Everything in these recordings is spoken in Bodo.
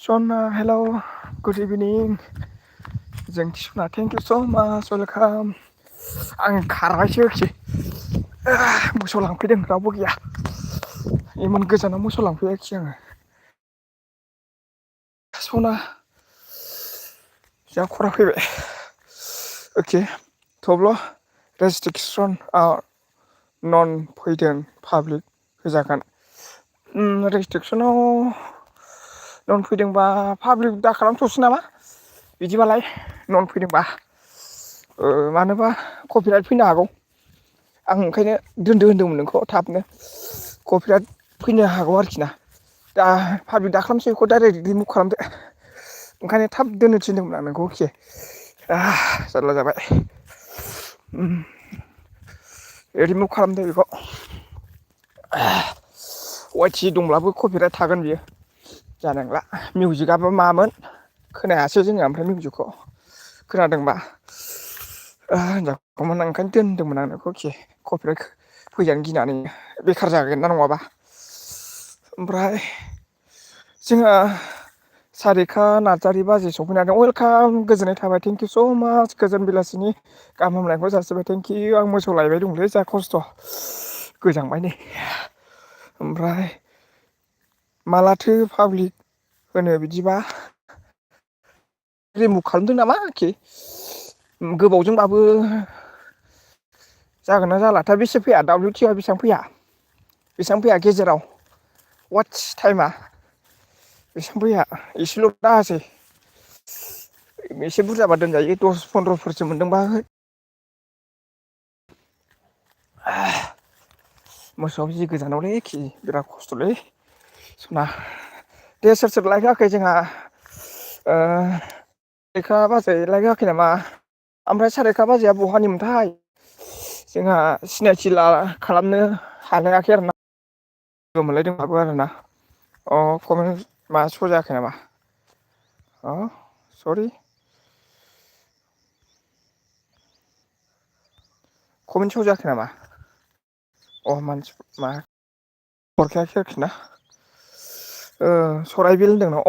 Sona, hello, good evening. जोंथि सना थेंक इउ स' माच वेलकाम। आं खारबायसो मोसौ लांफैदों रावबो गैया। इमान गोजानाव मोसौ लांफैयाखिसै आङो। सना जा खरा फैबाय। अके थब्ल' रेस्ट्रिकसन नन फैदों पाब्लिक होजागोन। रेस्ट्रिकसनाव नन फैदोंबा पाब्लिक दा खालामथ'सै नामा बिदिबालाय नन फैदोंबा मानोबा कपिराइट फैनो हागौ। आं ओंखायनो दोनदो होन्दोंमोन नोंखौ थाबनो कपिराइट फैनो हागौ आरोखि ना। दा पाब्लिक दा खालामसै बेखौ डाइरेक्ट रिमुभ खालामदो। ओंखायनो थाब दोननो थिनदोंमोन आं नोंखौ अके जारला जाबाय। रिमुभ खालामदो बेखौ। वाइटि दंब्लाबो कपिराइट थागोन बियो जानाय नंला। मिउजिकआबो मामोन खोनायासै जोङो ओमफ्राय मिउजिकखौ खोनादोंबा होनजागौमोन आं ओंखायनो दोनदोंमोन आं नोंखौ अके कपिराइट फैजानो गिनानै बेखार जागोन ना नङाबा। ओमफ्राय जोंहा सारिका नार्जारि बाजै सफैनो हादों वेलकाम गोजोननाय थाबाय थेंकिउ स' माच गोजोन बेलासिनि गाहाम हामलायनायखौ जासिबाय थेंकिउ। आं मोसौ लायबाय दंलै जा खस्थ' गोजांबाय नै। ओमफ्राय मालाथो पाब्लिक होनो बिदिबा रिमुभ खालामदों नामा आरोखि गोबावजोंबाबो जागोन ना जालाथाय बेसे फैया दाब्लिउटिआ बेसेबां फैया गेजेराव वाटस टाइमा बेसेबां फैया एसेल' दाहासै एसे बुरजाबा दोनजायो 10-15 मोनदोंबा मोसौआबो जि गोजानावलै बिराद खस्थ'लै सना दे सोर सोर लायक होआखै जोंहा सारिका बाजै लायक होआखै नामा ओमफ्राय सारिका बाजैया बहानिमोनथाय जोंहा सिनायथि खालामनो हालायाखै आरो ना लोगो मोनलायदों बाबो आरोना कमेन्ट मा स' जायाखै नामा सरि कमेन्ट स' जायाखै नामा मानसि मा हरखायाखै आरोखि ना सराइबिल होनदों ना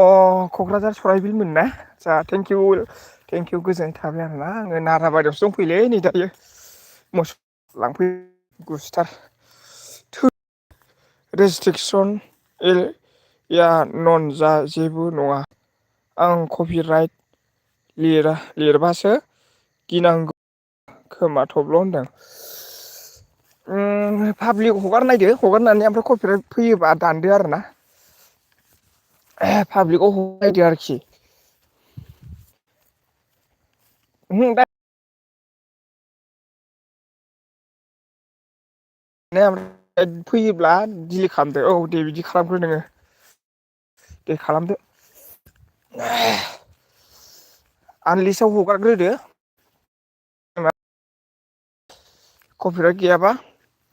क'क्राझार सराइबिलमोन ना जा थेंकिउ गोजोननाय थाबाय आरोना आङो नाराबारियावसो दंफैयोलै नै दायो मोसौ लांफै गुसुथार रेस्ट्रिकसन नन जा जेबो नङा आं कपिराइट लिरबासो गिनांगौ खोमा थब्ल' होनदों पाब्लिक हगारनायदो हगारनानै ओमफ्राय कपिराइट फैयोबा दानदो आरो ना पाब्लिकआव हगारनायदो आरोखि दा फैयोब्ला डिलिट खालामदो दे बिदि खालामग्रो नोङो दे खालामदो आनलिस्टआव हगारग्रोदो कपिराइट गैयाबा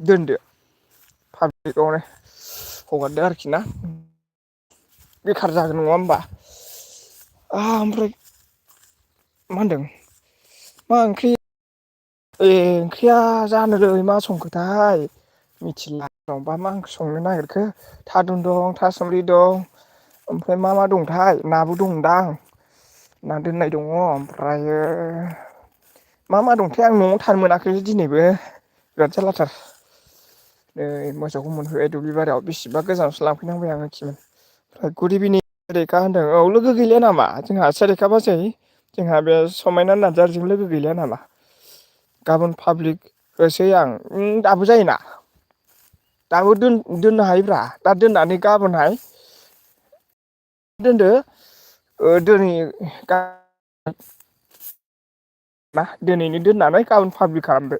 दोनदो पाब्लिकआवनो हगारदो आरोखि ना बेखार जागोन नङा होमबा ओमफ्राय मा होनदों मा ओंख्रि ओंख्रिया जानोलै मा संखोथाय मिथिला रावबा मा ओंख्रि संनो नागिरखो थादुन दं थासुमलि दं ओमफ्राय मा दंथाय नाबो दंदां ना दोननाय दङ ओमफ्रायो मा दंथाय आं न'आव थानो मोनाखै दिनैबो बिराद जारलाथार नै मोसौखौ मोनफैबाय दुब्लि बारियाव बेसेबा गोजानावसो लांफैनांबाय आं ओमफ्राय गुड इभिनिं सेरिका होनदों लोगो गैलिया नामा जोंहा सेरेखा बाजै जोंहा बे समायना नार्जारिजों लोगो गैलिया नामा गाबोन पाब्लिक होसै आं दाबो जायोना दाबो दोननो हायोब्रा दा दोननानै गाबोनहाय दोनदो दिनै ना दिनैनो दोननानै गाबोन पाब्लिक खालामदो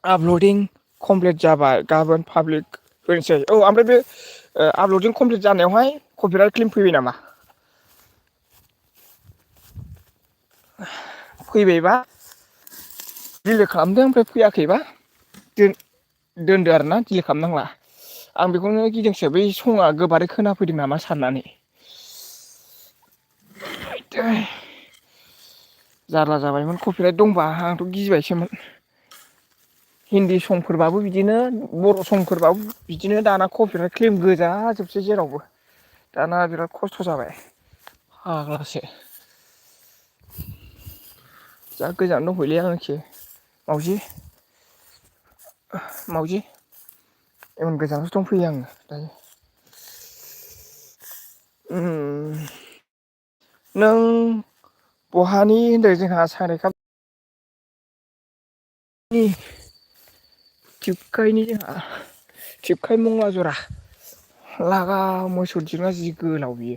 आपल'डिं कमप्लिट जाबाय गाबोन पाब्लिक होनोसै ओमफ्राय बे आपल'डिं कमप्लिट जानायावहाय कपिराइट क्लेम फैबाय नामा फैबायबा दिलिट खालामदो ओमफ्राय फैयाखैबा दोनदो आरोना दिलिट खालामनांला आं बेखौनो गिदोंसो बै सङा गोबारै खोनाफैदों नामा साननानै जारला जाबायमोन कपिराइट दंबा आंथ' गिबायसोमोन हिन्दी संफोरबाबो बिदिनो बर' संफोरबाबो बिदिनो दाना कपिराइट क्लेम गोजा जोबसै जेरावबो दाना बिराद खस्थ' जाबाय फाग्लासो जा गोजान दंहैलै आंनोखि मावजि इमान गोजानावसो दंफैयो आङो दायो नों बहानि होनदों जोंहा सारायखाम थिबखायनि जोंहा थिबखाय मंला जरा लागाव मोसौ दिरुङा जि गोलाव बियो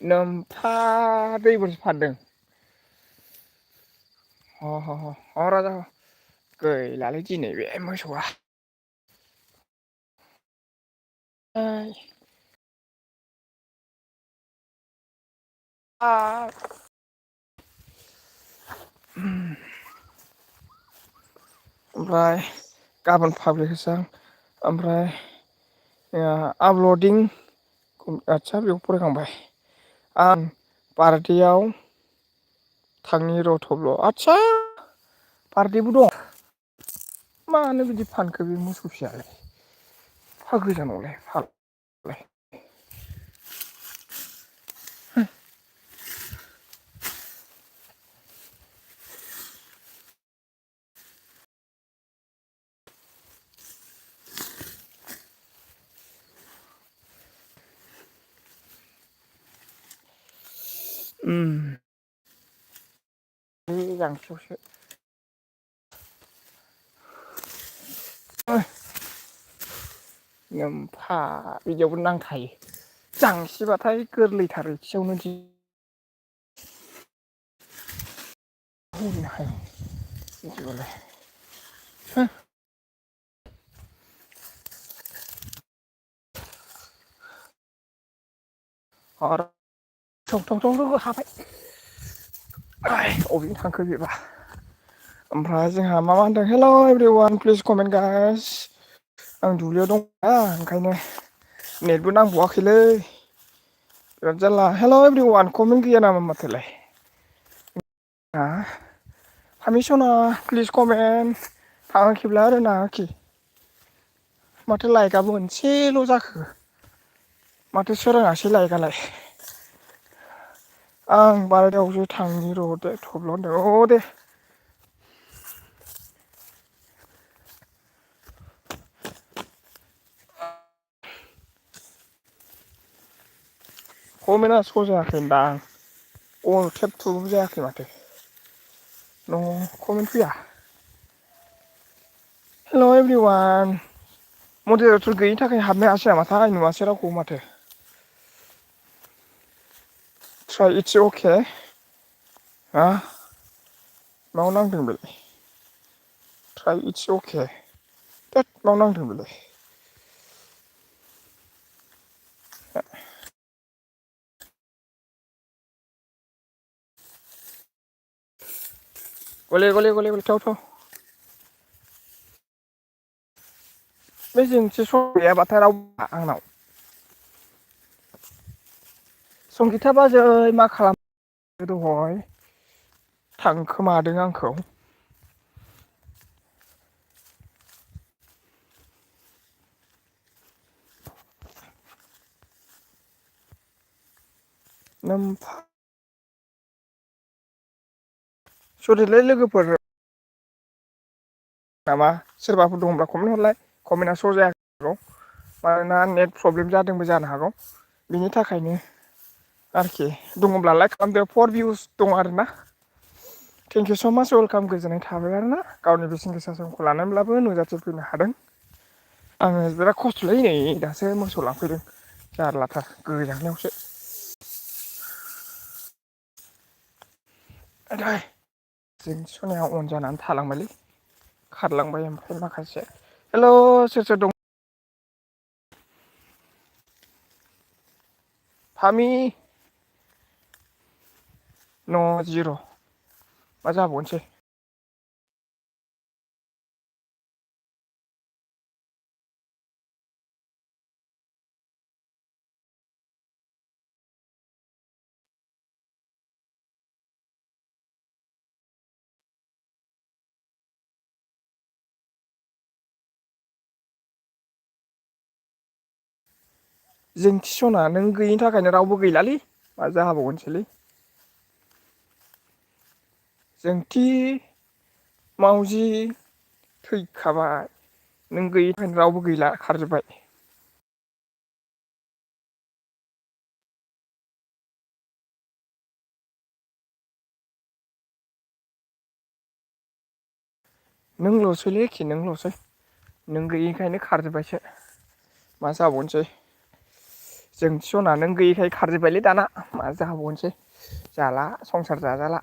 नोमफा दैबोसो फानदों ह राजा गैलालै दिनै बे मोसौआ ओमफ्राय गाबोन पाब्लिक होसां ओमफ्राय आपलडिं आदसा बेयाव फरायखांबाय आं पार्टियाव थांनि र थब्ल' आदसा पार्टिबो दं मानो बिदि फानखो बे मोसौ फिसायालाय एफा गोजानावलाय बे गांसेयावसो नोमफा बिदियावबो नांखायो जांसिबाथाय गोरलैथार एसेयावनो जि हनो हायो बिदिबालाय हाबाय अबेजों थांखो बेबा ओमफ्राय जोंहा मा होनदों हेल' एभ्रिवान प्लिज कमेन्ट गाइस आं दुब्लियाव दं ओंखायनो नेटबो नांबावाखैलै बिराद जारला हेल' एभ्रिवान कमेन्ट गैया नामा माथोलाय फामि सना प्लिज कमेन्ट थाङाखैब्ला आरो नाङाखि माथो लायगाबो मोनसेल' जाखो माथो सोराङासै लायगालाय आं बार'थायावसो थांनि र' दे थब्ल' होनदों औ दे कमेन्टआ स' जायाखै दां अल टेब थुबाबो जायाखै माथो न' कमेन्ट फैया हेल' एभ्रिवान मडरेटर गैयिनि थाखाय हाबनो हायासै नामाथाय नुवासै रावखौ माथो ट्राइ इट्स अके हा मायाव नांदों बेलाय ट्राइ इट्स अके थोद मायाव नांदों बेलाय गले गले गले थाव थाव बे जोंथि स' गैयाबाथाय रावबो आंनाव संगिता बाजै मा खालाम दहय थांखोमादों आंखौ नोमफा सोरथोलै लोगोफोर नामा सोरबाफोर दंब्ला कमेन्ट हरलाय कमेन्टआ स' जायाखै मानोना नेट प्रब्लेम जादोंबो जानो हागौ बिनि थाखायनो आरोखि दङब्ला लाइक खालामदो 4 भिउस दं आरोना थेंकिउ स' माच वेलकाम गोजोननाय थाबाय आरोना गावनि बेसेन गोसा समखौ लानानैब्लाबो नुजाथिफैनो हादों आङो बिराद खस्थ'लै नै दासो मोसौ लांफैदों जारलाथार गोजाननियावसो जों सनाया अन जानानै थालांबायलै खारलांबाय ओमफ्राय माखासे हेल' सोर सोर दं फामि न' जिर' मा जाबावनोसै जोंथि सना नों गैयिनि थाखायनो रावबो गैलालै मा जाबावगोनसोलै। जोंथि मावजि थैखाबाय नों गैयिनिफ्रायनो रावबो गैला खारजोब्बाय। नोंल'सैलै एखे नोंल'सै नों गैयिखायनो खारजोब्बायसो मा जाबावनोसै। जोंथि सना नों गैयिखाय खारजोब्बायलै दाना मा जाबावनोसै जाला संसार जाजाला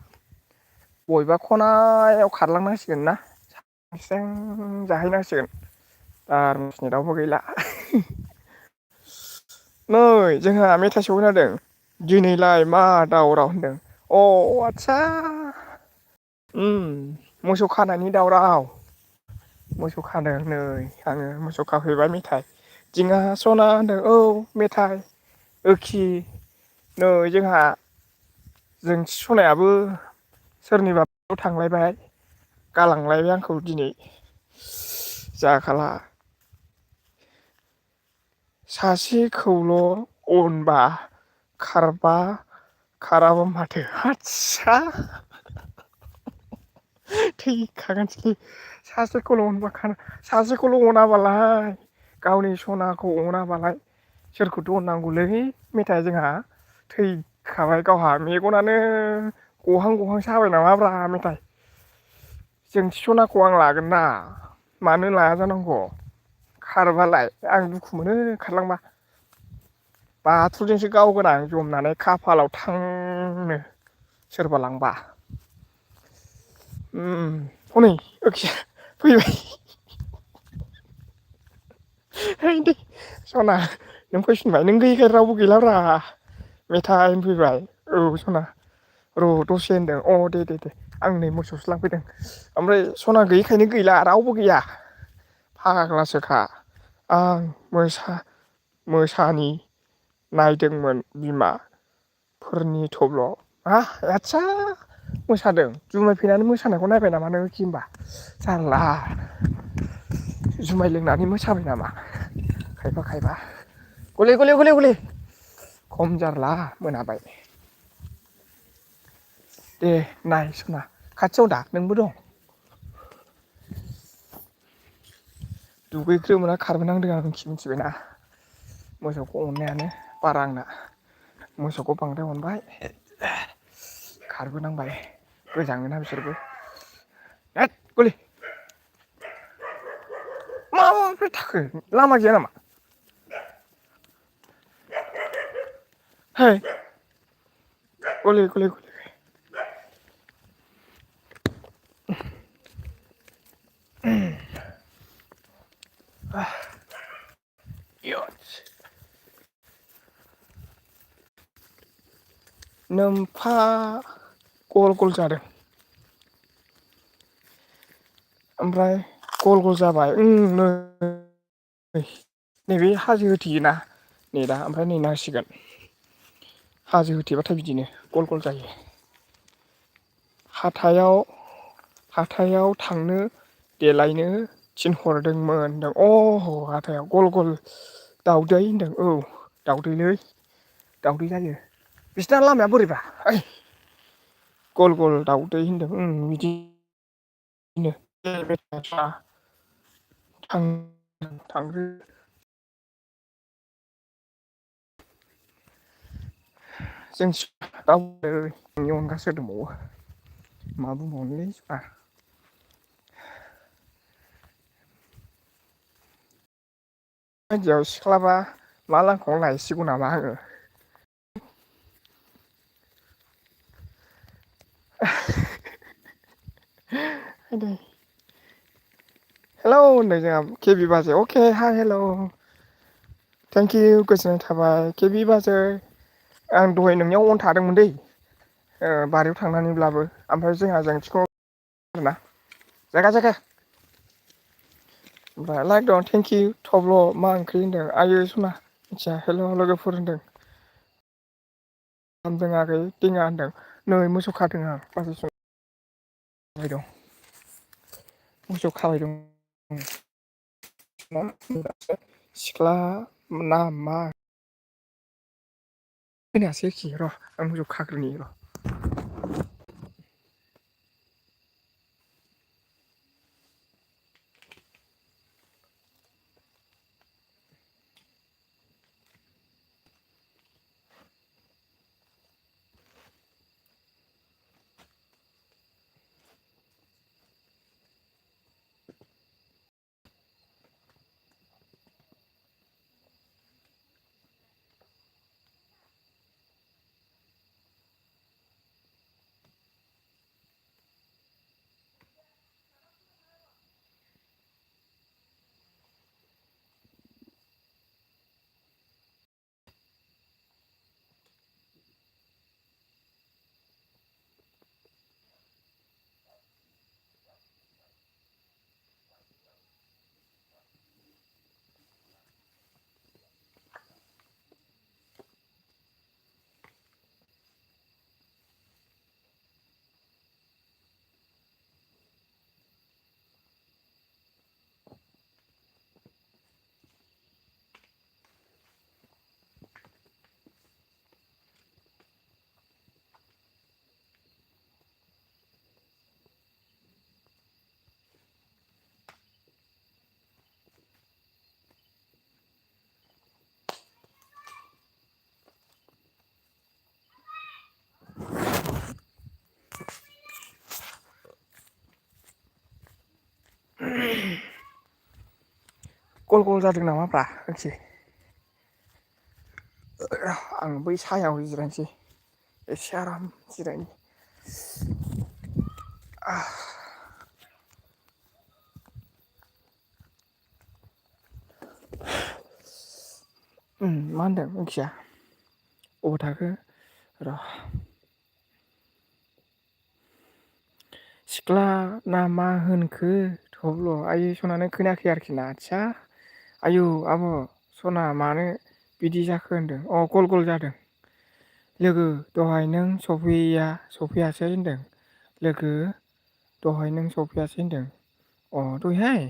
बबेबा खनायाव खारलांनांसिगोन ना। स्रें जाहैनांसिगोन बार'सिनि रावबो गैला। नै जोंहा मेथाइ सौहैनो नागिरदों दिनैलाय मा दावराव होनदों अ आदसा मोसौ खानायनि दावराव मोसौ खादों नै आङो मोसौ खाफैबा मेथाइ दिङा सना होनदों औ मेथाइ ओखि नै जोंहा जोंथि सनायाबो सोरनिबा थांलायबाय गालांलायबाय आंखौ दिनै जाखाला सासेखौल' अनबा खारबा खाराबा माथो आदसा थैखागोनसैलै सासेखौल' अनबा सासेखौल' अनाबालाय गावनि सनाखौ अनाबालाय सोरखौथ' अननांगौलै मेथाइआ जोंहा थैखाबाय गावहा मेगनानो गहां गहां साबाय नामाब्रा मेथाइ जोंथि सनाखौ आं लागोन ना मानो लाया जानांगौ खारबालाय आं दुखु मोनो खारलांबा बाथुलजोंसो गावगोन आं जमनानै खाफालाव थांनो सोरबा लांबा हनै ओखिया फैबाय है दे सना नों फैफिनबाय नों गैयिखाय रावबो गैलाब्रा मेथाइ होनफैबाय औ सना र' दसे होनदों अ दे आं नै मोसौसो लांफैदों ओमफ्राय सना गैयिखायनो गैला रावबो गैया फाग्लासोखा आं मोसानि नायदोंमोन बिमाफोरनि थब्ल' आदसा मोसादों जुमाय फेनानै मोसानायखौ नायबाय नामा नों खि होमबा जारला जुमाय लोंनानै मोसाबाय नामा खायफा गले खम जारला मोनाबाय दे नाय सना खाथियाव दा नोंबो दं दुगैग्रोमोना खारबोनांदों आरोखि मिथिबायना मोसौखौ अननायानो बारा आंना मोसौखौ बांद्राय अनबाय खारबोनांबाय गोजाङोना बिसोरबो होद गलि माफ्राय थाखो लामा गैया नामा है गले नोमफा गल गल जादों ओमफ्राय गल गल जाबाय नैबे हाजो होथेयोना नै दा ओमफ्राय नेनांसिगोन हाजो होथेबाथाय बिदिनो गल गल जायो हाथायाव थांनो देलायनो थिनहरदोंमोन होनदों हाथायाव गल गल दाउदै होनदों औ दाउदैलै दाउदै जायो बिसिना लामाया बोरैबा ओइ गल गल दाउदै होनदों बिदि थांग्रो जोंथि नोंनि अनगा सोर दंबावो मा बुंबावनोलै बायदियाव सिख्लाबा मा लांखायावनो लायसिगौ नामा आङो हेलौ होनदों जोंहा केबि बाजै अके हाय हेल' थेंकिउ गोजोननाय थाबाय केबि बाजै आं दहाय नोंनियाव अन थादोंमोन दै बारियाव थांनानैब्लाबो ओमफ्राय जोंहा जोंथिखौ आरोना जायगा ओमफ्राय लाइक दं थेंकिउ थब्ल' मा ओंख्रि होनदों आयै सना मिथिया हेल' लोगोफोर होनदों खालामदों आगै दिङा होनदों नै मोसौ खादों आं बाजै दं मोसौ खाबाय दं सिख्ला ना मा खोनायासै एखे र' आं मोजौ खाग्रोनि र' गल गल जादों नामाब्रा होनसै आं बै सायाव जिरायनोसै एसे आराम जिरायनि मा होनदों मिथिया अबाव थाखो र' सिख्ला ना मा होनखो थब्ल' आयै सनानो खोनायाखै आरोखि ना आदसा आयौ आब' सना मानो बिदि जाखो होनदों अ गल गल जादों लोगो दहाय नों सफैयासै होनदों लोगो दहाय नों सफैयासै होनदों अ दहायहाय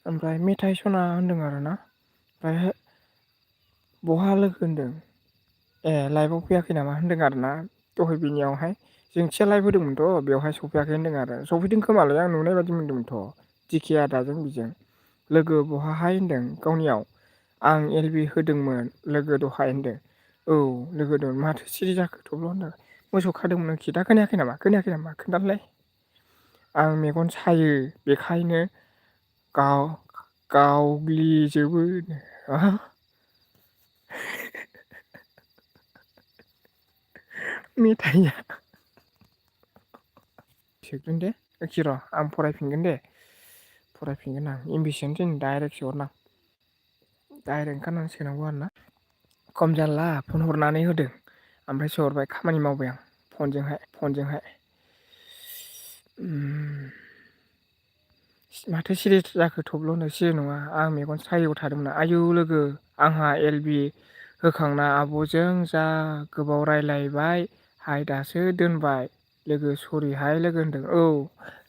ओमफ्राय मेथाइ सना होनदों आरोना ओमफ्राय बहा लोगो होनदों ए लाइभआव फैयाखै नामा होनदों आरोना दहाय बिनियावहाय जोंथिया लाइभ होदोंमोनथ' बेवहाय सफैयाखै होनदों आरो सफैदों खोमालाय आं नुनाय बायदि मोनदोंमोनथ' दिखि आदाजों बिजों लोगो बहाहाय होनदों गावनियाव आं एल बि होदोंमोन लोगो दहाय होनदों औ लोगो दं माथो सिरि जाखो थब्ल' होनदों मोसौ खादोंमोन नोंखि दा खोनायाखै नामा खोन्थालाय आं मेगन सायो बेखायनो गावग्लिजोबो मेथाइया सोगोन दे जायखि र' आं फरायफिनगोन दे फरायफिनगोन आं एमबिसियानो जों डाइरेक्ट सोहरनां डाइरेक्ट ओंखारनानै सोनांगौ आरोना खम जारला फन हरनानै होदों ओमफ्राय सोहरबाय खामानि मावबाय आं फनजोंहाय माथो सिरि जाखो थब्ल' होनदों सिरि नङा आं मेगन सायोयाव थादोंमोन आयौ लोगो आंहा एल बि होखांना आब'जों जा गोबाव रायलायबाय हाय दासो दोनबाय लोगो सरिहाय लोगो होनदों औ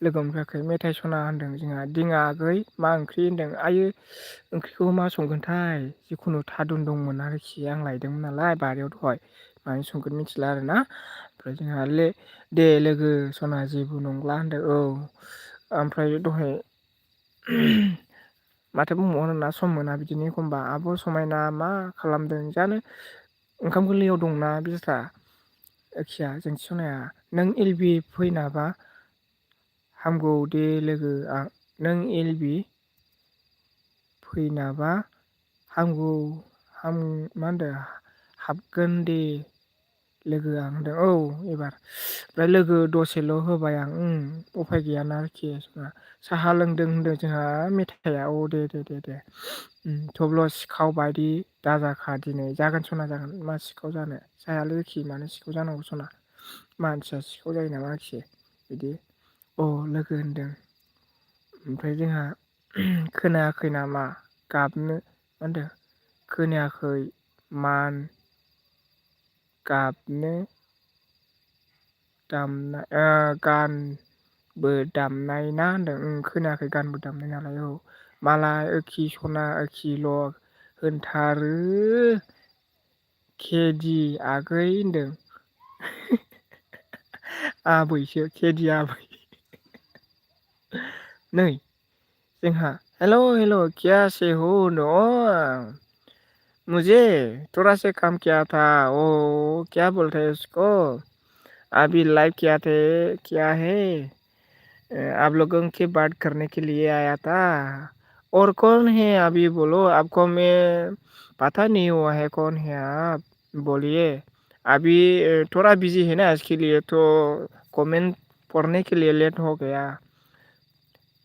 लोगो मोनफैयाखै मेथाइ सना होनदों जोंहा दिङा आगै मा ओंख्रि होनदों आयै ओंख्रिखौ मा संगोनथाय जिखुनु थादुन दंमोन आरोखि आं लायदोंमोन नालाय बारियाव दहाय मानो संगोन मिथिला आरोना ओमफ्राय जोंहा दे लोगो सना जेबो नंला होनदों औ ओमफ्राय दहाय माथो बुंबावनो सम मोना बिदिनो एखमबा आब' समायना मा खालामदों जानो ओंखाम गोरलैयाव दंना बेस्रा जायखिया जोंथि सनाया नों एल बि फैनाबा हामगौ दे लोगो नों एल बि फैनाबा हामगौ मा होनदों हाबगोन दे लोगोआ होनदों औ एबार ओमफ्राय लोगो दसेल' होबाय आं उफाय गैयाना आरोखि साहा लोंदों होनदों जोंहा मेथाइया औ दे थेवब्लाबो सिखाव बायदि दाजाखा दिनै जागोन सना जागोन मा सिखाव जानो जायालै खि मानो सिखाव जानांगौ सना मानसिया सिखाव जायो नामा आरोखि बिदि अ लोगो होनदों ओमफ्राय जोंहा खोनायाखै नामा गाबनो मा होनदों खोनायाखै मान गाबनो गानबो दामनाय ना होनदों खोनायाखै गानबो दामनाय नालाय औ मालाय ओखि सना ओखिल' होनथारो केदि आगै होनदों आबैसो केदि आबै नै जोंहा हेल' हेल' क्या से हो होनो मुझे थोड़ा से काम किया था ओ क्या बोलते हैं उसको अभी लाइव क्या है आप लोगों की बात करने के लिए आया था और कौन है अभी बोलो आपको मैं पता नहीं हुआ है कौन है आप बोलिए अभी थोड़ा बिजी है ना इसके लिए तो कमेंट पढ़ने के लिए लेट हो गया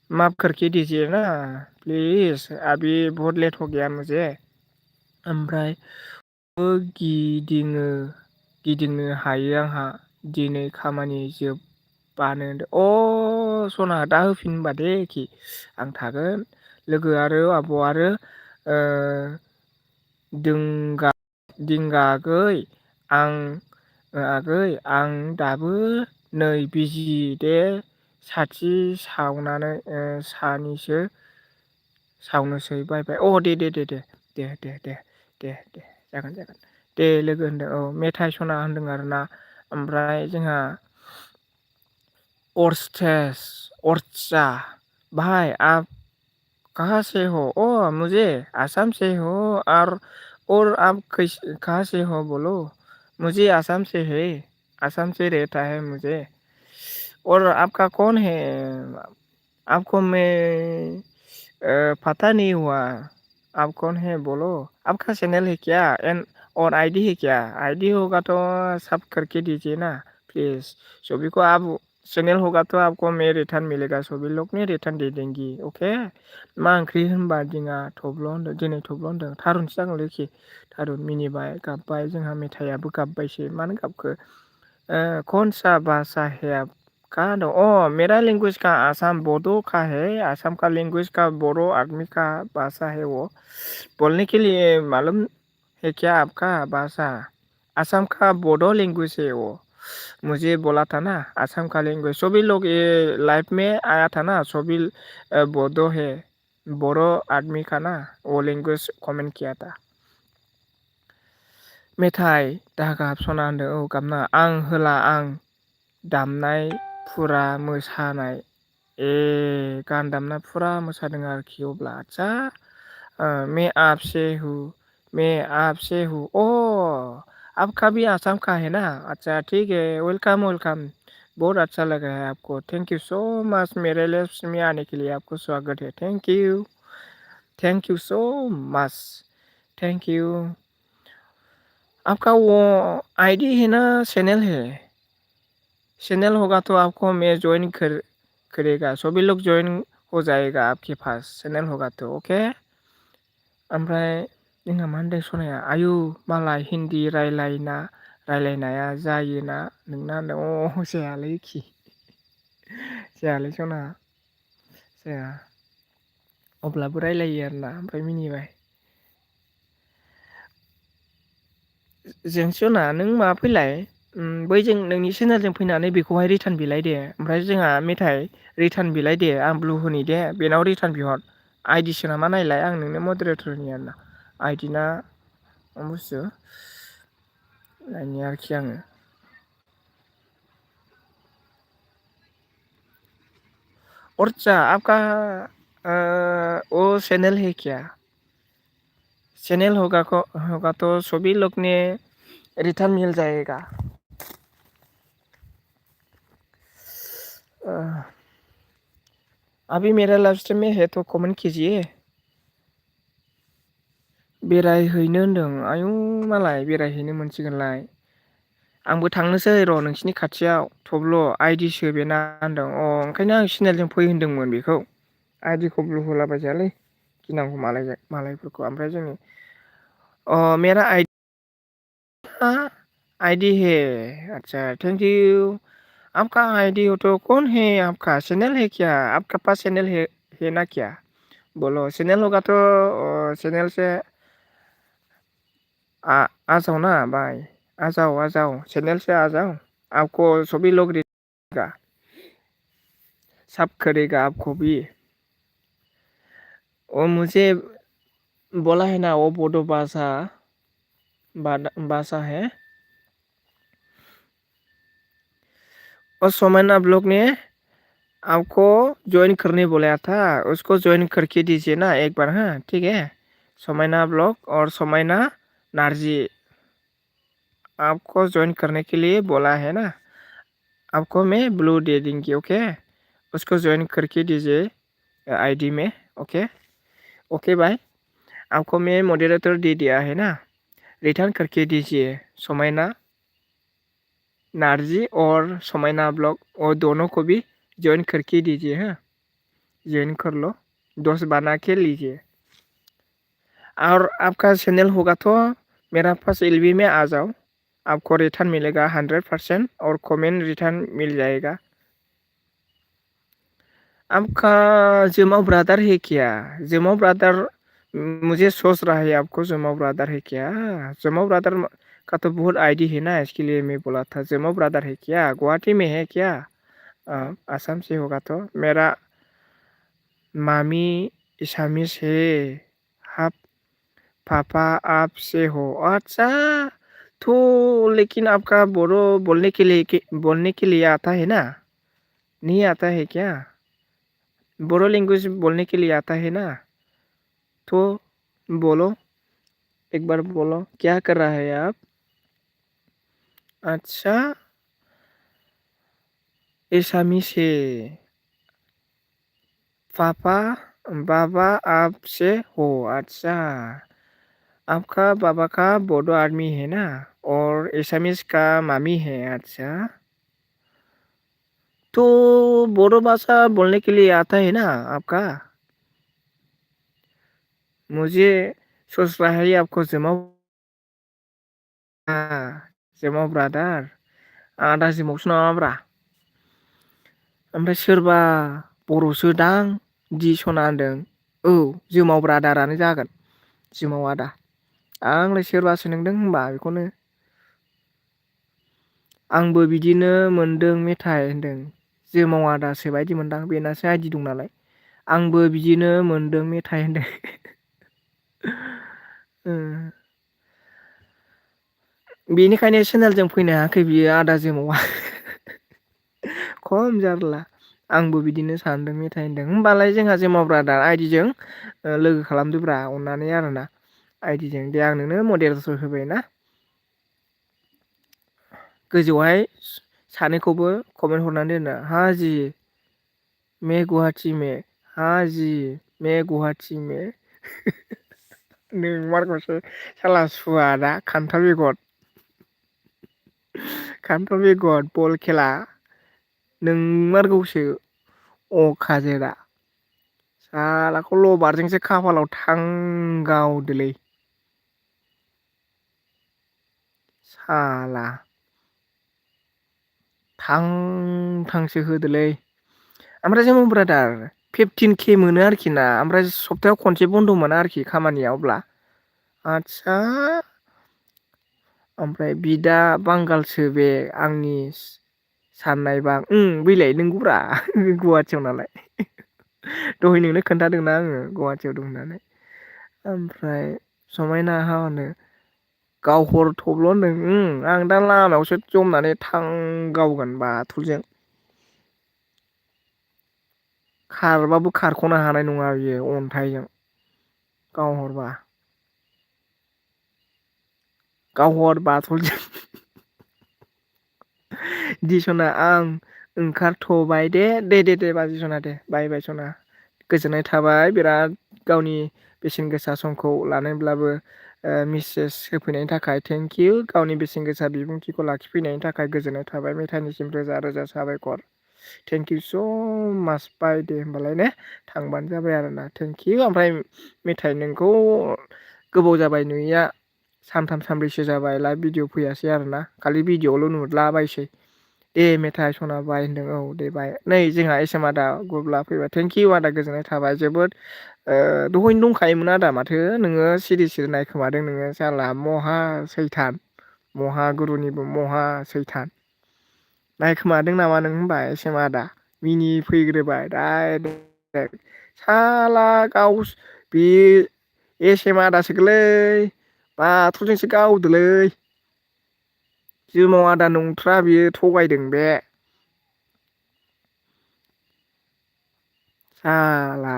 माफ करके दीजिए ना प्लीज़ अभी बहुत लेट हो गया मुझे ओमफ्राय गिदिङो गिदिंनो हायो आंहा दिनै खामानि जोबबानो सना दा होफिन होनबा दे एखि आं थागोन लोगो आरो आब' आरो दिंगा आगै आं दाबो नै बिजि दे साथि सावनानै सानिसो सावनोसै बाय बाय दे जागोन दे लोगो होनदों औ मेथाइ सना होनदों आरोना ओमफ्राय जोंहा अर्चा भाई आप कहाँ से हो मुझे आसाम से हो और आप कहाँ से हो बोलो मुझे आसाम से है आसाम से रहता है मुझे और आपका कौन है आपको मैं पता नहीं हुआ आप कौन है बोलो आपका चैनल है क्या और आईडी है क्या आईडी होगा तो सब करके दीजिए ना प्लीज़ सभी को आप चैनल होगा तो आपको मैं रिटर्न मिलेगा सभी लोग ने रिटर्न दे देंगी ओके मा ओंख्रि होनबा दिङा थब्ल' होनदों दिनै थब्ल' होनदों थारुनसो जागोन लोखि थारुन मिनिबाय गाबबाय जोंहा मेथाइयाबो गाबबायसो मानो गाबखो कौन सा भाषा है आपका मेरा लैंग्वेज का आसाम बोडो का है आसाम का लैंग्वेज का बोडो आदमी का भाषा है वो बोलने के लिए मालूम है क्या आपका भाषा आसाम का बोडो लैंग्वेज है वो मुझे बोला था ना आसाम का लैंग्वेज सभी लोग ये लाइफ में आया था ना सभी बोडो है बोडो आदमी का ना वो लैंग्वेज कमेंट किया था मेथाइ दागाब सना होनदों औ गाबना आं होला आं दामनाय फुरा मोसानाय गान दामना फुरा मोसादों आरोखि अब्ला आदसा मैं आपसे हूँ आपका भी आसाम का है ना अच्छा ठीक है वेलकम वेलकम बहुत अच्छा लगा है आपको थैंक यू सो मच मेरे लाइफ में आने के लिए आपको स्वागत है thank you so much thank you आपका वो आईडी है ना चैनल है चैनल होगा तो आपको मैं ज्वाइन करेगा सभी लोग ज्वाइन हो जाएगा आपके पास चैनल होगा तो ओके ओमफ्राय जोंहा मा होनदों सनाया आयु मालाय हिन्दी रायलायनाया जायोना नोंना होनदों जायालै खि जायालै सना जाया अब्लाबो रायलायो आरोना ओमफ्राय मिनिबाय जेंसना नों माबा फैलाय बैजों नोंनि चेनेलजों फैनानै बेखौहाय रिटार्न बिलाय दे ओमफ्राय जोंहा मेथाइ रिटार्न बिलाय दे आं ब्लु होनि दे बेनाव रिटार्न बिहर आइडिसो नामा नायलाय आं नोंनो मडारेटर होनि आरोना आइडि ना मा बुस्थु नायनि आरोखि आङो अर्चा आपका वो चैनल है क्या चैनल होगा तो सभी लोग ने रिटर्न मिल जाएगा अभी मेरा लाइव स्ट्रीम में है तो कमेंट कीजिए बेरायहैनो होनदों आयु मालाय बेरायहैनो मोनसिगोनलाय आंबो थांनोसै र' नोंसिनि खाथियाव थब्ल' आइडिसो बेना होनदों ओंखायनो आं चेनेलजों फै होनदोंमोन बेखौ आइडिखौ ब्लु होलाबायजायालै गिनांगौ मालायफोरखौ ओमफ्राय जोंनि मेरा आईडी है अच्छा थैंक यू आपका आईडी हो तो कौन है आपका चैनल है क्या आपका पास चैनल है ना क्या बोलो चैनल होगा तो चैनल से आ जाओ ना भाई आ जाओ चैनल से आ जाओ आपको सभी लोग का सब करेगा आपको भी। और मुझे बोला है ना वो बोडो भाषा भाषा है। और सोमैना ब्लॉग ने आपको ज्वाइन करने बोला था, उसको ज्वाइन करके दीजिए ना एक बार। हाँ ठीक है, सोमैना ब्लॉग और सोमैना नार्जी आपको ज्वाइन करने के लिए बोला है ना। आपको मैं ब्लू दे देंगी, ओके। उसको ज्वाइन करके दीजिए आईडी में, ओके। ओके भाई, आपको मैं मॉडरेटर दे दिया है ना, रिटर्न करके दीजिए सोमैना नार्जी और सोमैना ब्लॉग और दोनों को भी ज्वाइन करके दीजिए। हाँ ज्वाइन कर लो, दोस्त बना के लीजिए। और आपका चैनल होगा तो मेरा पास एलबी में आ जाओ, आपको रिटर्न मिलेगा 100% और कमेंट रिटर्न मिल जाएगा। आपका जमाव ब्रदर है क्या? जमाव ब्रदर मुझे सोच रहा है आपको जमाव ब्रदर है क्या। जमाव ब्रदर का तो बहुत आईडी है ना, इसके लिए मैं बोला था जमाव ब्रदर है क्या, गुवाहाटी में है क्या? आसाम से होगा तो मेरा मामी इसामीस है। आप पापा आपसे हो, अच्छा। तो लेकिन आपका बोरो बोलने के लिए आता है ना, नहीं आता है क्या? बोरो लैंग्वेज बोलने के लिए आता है ना, तो बोलो, एक बार बोलो क्या कर रहा है आप। अच्छा, एसामीस है। पापा बाबा आपसे हो, अच्छा। आपका बाबा का बोडो आर्मी है ना, और एसामीस का मामी है, अच्छा। तो बोडो भाषा बोलने के लिए आता है ना आपका। मुझे सोच रहा है आपको जमाव जमाव ब्रादार आदा जमावसो नङाब्रा। ओमफ्राय सोरबा बर'सो दां दि सना होनदों। औ जोमाव ब्रादारानो जागोन, जोमाव आदा। आंलाय सोरबासो नंदों होनबा बेखौनो। आंबो बिदिनो मोनदों मेथाइ होनदों, जोमाव आदासो बायदि मोनदां, बेनासो आइदि दं नालाय। आंबो बिदिनो मोनदों मेथाइ होनदों। बेनिखायनो चेनेलजों फैनो हायाखै बियो आदा जोमावा। खम जारला। आंबो बिदिनो सानदों मेथाइ होनदों। होमबालाय जोंहा जोमाव ब्रादार आइडिजों लोगो खालामदोब्रा अननानै आरोना, आइडिजों दे आं नोंनो मडेरेटर होबाय ना। गोजौहाय सानैखौबो कमेन्ट हरनानै दोनो, हाँ जी मैं गुवाहाटी में, हाँ जी मैं गुवाहाटी में। नोंमारगौसो साला सुआ दा खान्थाल बेगर। खान्थाल बेगर बल खेला नोंमारगौसो अखाजोरा। सालाखौ लबारजोंसो खाफालाव थांगावदोलै साला। थां थांसो होदोलै। ओमफ्राय जों ब्रादार 15K मोनो आरोखि ना, ओमफ्राय सप्तायाव खनसे बन्द' मोना आरोखि खामानिया अब्ला। आदसा, ओमफ्राय बिदा बांगालसो बे आंनि साननायबा। बैलाय नंगौब्रा गुवाहाटियाव नालाय। दहाय नोंनो खोन्थादोंना आङो गुवाहाटियाव दं होननानै। ओमफ्राय समायना होनो गाव हर थब्ल' होनदों। आं दा लामायावसो जमनानै थांगावगोन बाथुलजों। खारबाबो खारख'नो हानाय नङा बियो अन्थाइजों गावहरबा। गावहर बाथुलजों। दिसना आं ओंखारथ'बाय दे बाजै सना दे, बाय बाय सना। गोजोननाय थाबाय बिराद गावनि बेसेन गोसा समखौ लानानैब्लाबो मेसेज होफैनायनि थाखाय थेंक इउ। गावनि बेसेन गोसा बिबुंथिखौ लाखिफैनायनि थाखाय गोजोननाय थाबाय। मेथाइनिसिम रोजा रोजा साबायखर। थेंक इउ स' माच बाय दे होमबालाय ने, थांबानो जाबाय आरोना। Thank you. ओमफ्राय मेथाइ नोंखौ गोबाव जाबाय नुयिया, सानथाम सानब्रैसो जाबाय लाइभ भिडिअ फैयासै आरोना, खालि भिडिअ'ल' नुलाबायसै। दे मेथाइ सना बाय होनदों, औ दे बाय। नै जोंहा एसएम आदा गुरब्ला फैबाय, थेंक इउ आदा गोजोननाय थाबाय जोबोद। दहायनो दंखायोमोन आदा, माथो नोङो सिरि सिरि नायखोमादों नोङो साला महा सैथान, महागुरुनिबो महा सैथान। नायखोमादों नामा नों होनबा एसेम आदा मिनि फैग्रोबाय डाइरेक्ट साला गाव बे एसेम आदासोगोलै बाथलजोंसो गावदोलै जोमाव आदा नंथ्रा बियो थगायदों बे साला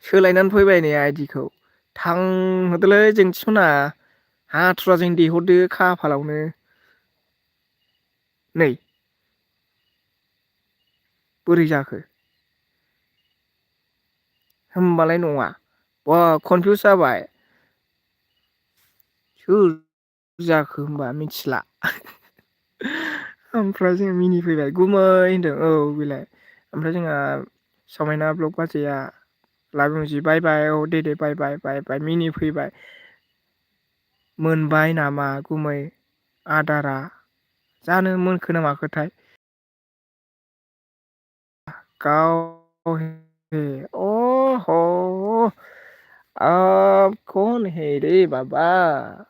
सोलायनानै फैबाय नै आइदिखौ थांहोदोलै जोंथि सना हाथुराजों देहरदो खाफालावनो नै बोरै जाखो होमबालाय नङा बा कनफिउस जाबाय सोर जाखो होनबा मिथिला ओमफ्राय जों मिनिफैबाय गुमै होनदों औ बेलाय ओमफ्राय जोंहा समायना ब्लक बाजैया लाइभ बाय बाय औ दे बाय बाय बाय बाय मिनि फैबाय मोनबाय नामा गुमै आदारा जानो मोनखोना माखोथाय गाव अ ह आप कौन है रे बाबा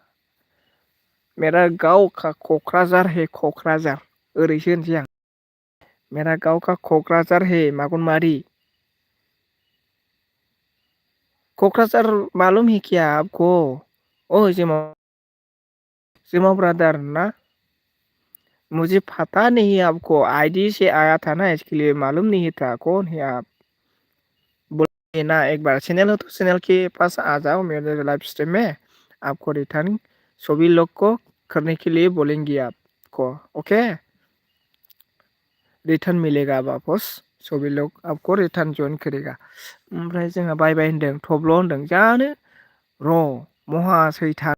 मेरा गाव का क'क्राझार है क'क्राझार ओरैसो होनसै आं मेरा गाव का क'क्राझार है मागनमारि क'क्राझार मालूम है क्या आपको ओ जेमा ब्रादर ना मुझे पता नहीं आपको आईडी से आया था ना इसके लिए मालूम नहीं था कौन है आप बोले ना एक बार चैनल हो तो चैनल के पास आ जाओ मेरे लाइव स्ट्रीम में आपको रिटर्न सभी लोग को करने के लिए बोलेंगे आपको ओके रिटर्न मिलेगा वापस सभी लोग आपको रिटर्न जइन करेगा ओमफ्राय जोंहा बाय बाय होनदों थब्ल' होनदों जानो र' महा सैथान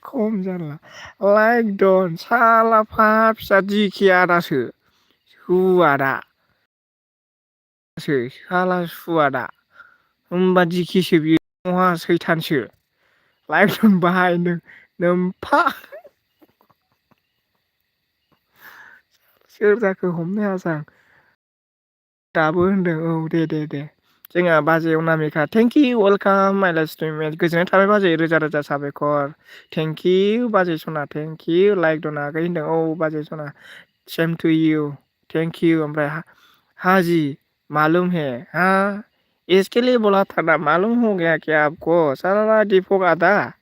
खम जारला लाइक दन साला फा फिसा दिखे आदासो सुवादा साला सुवादा होमबा दिखिसो बियो महा सैथानसो लाइक दोनबाय नोमफा सोर जाखो हमनो हायासै आं दाबो होनदों औ दे जोंहा बाजै Anamika thank you welcome my life stream गोजोननाय थाबाय बाजै रोजा रोजा साबायखर थेंकिउ बाजै सना थेंकिउ लाइक दौनाखै होनदों औ बाजै सना सेम टु इउ थेंकिउ ओमफ्राय हाजि मालूम है हाँ इसके लिए बोला था ना मालूम हो गया क्या आपको साला दीपक आदा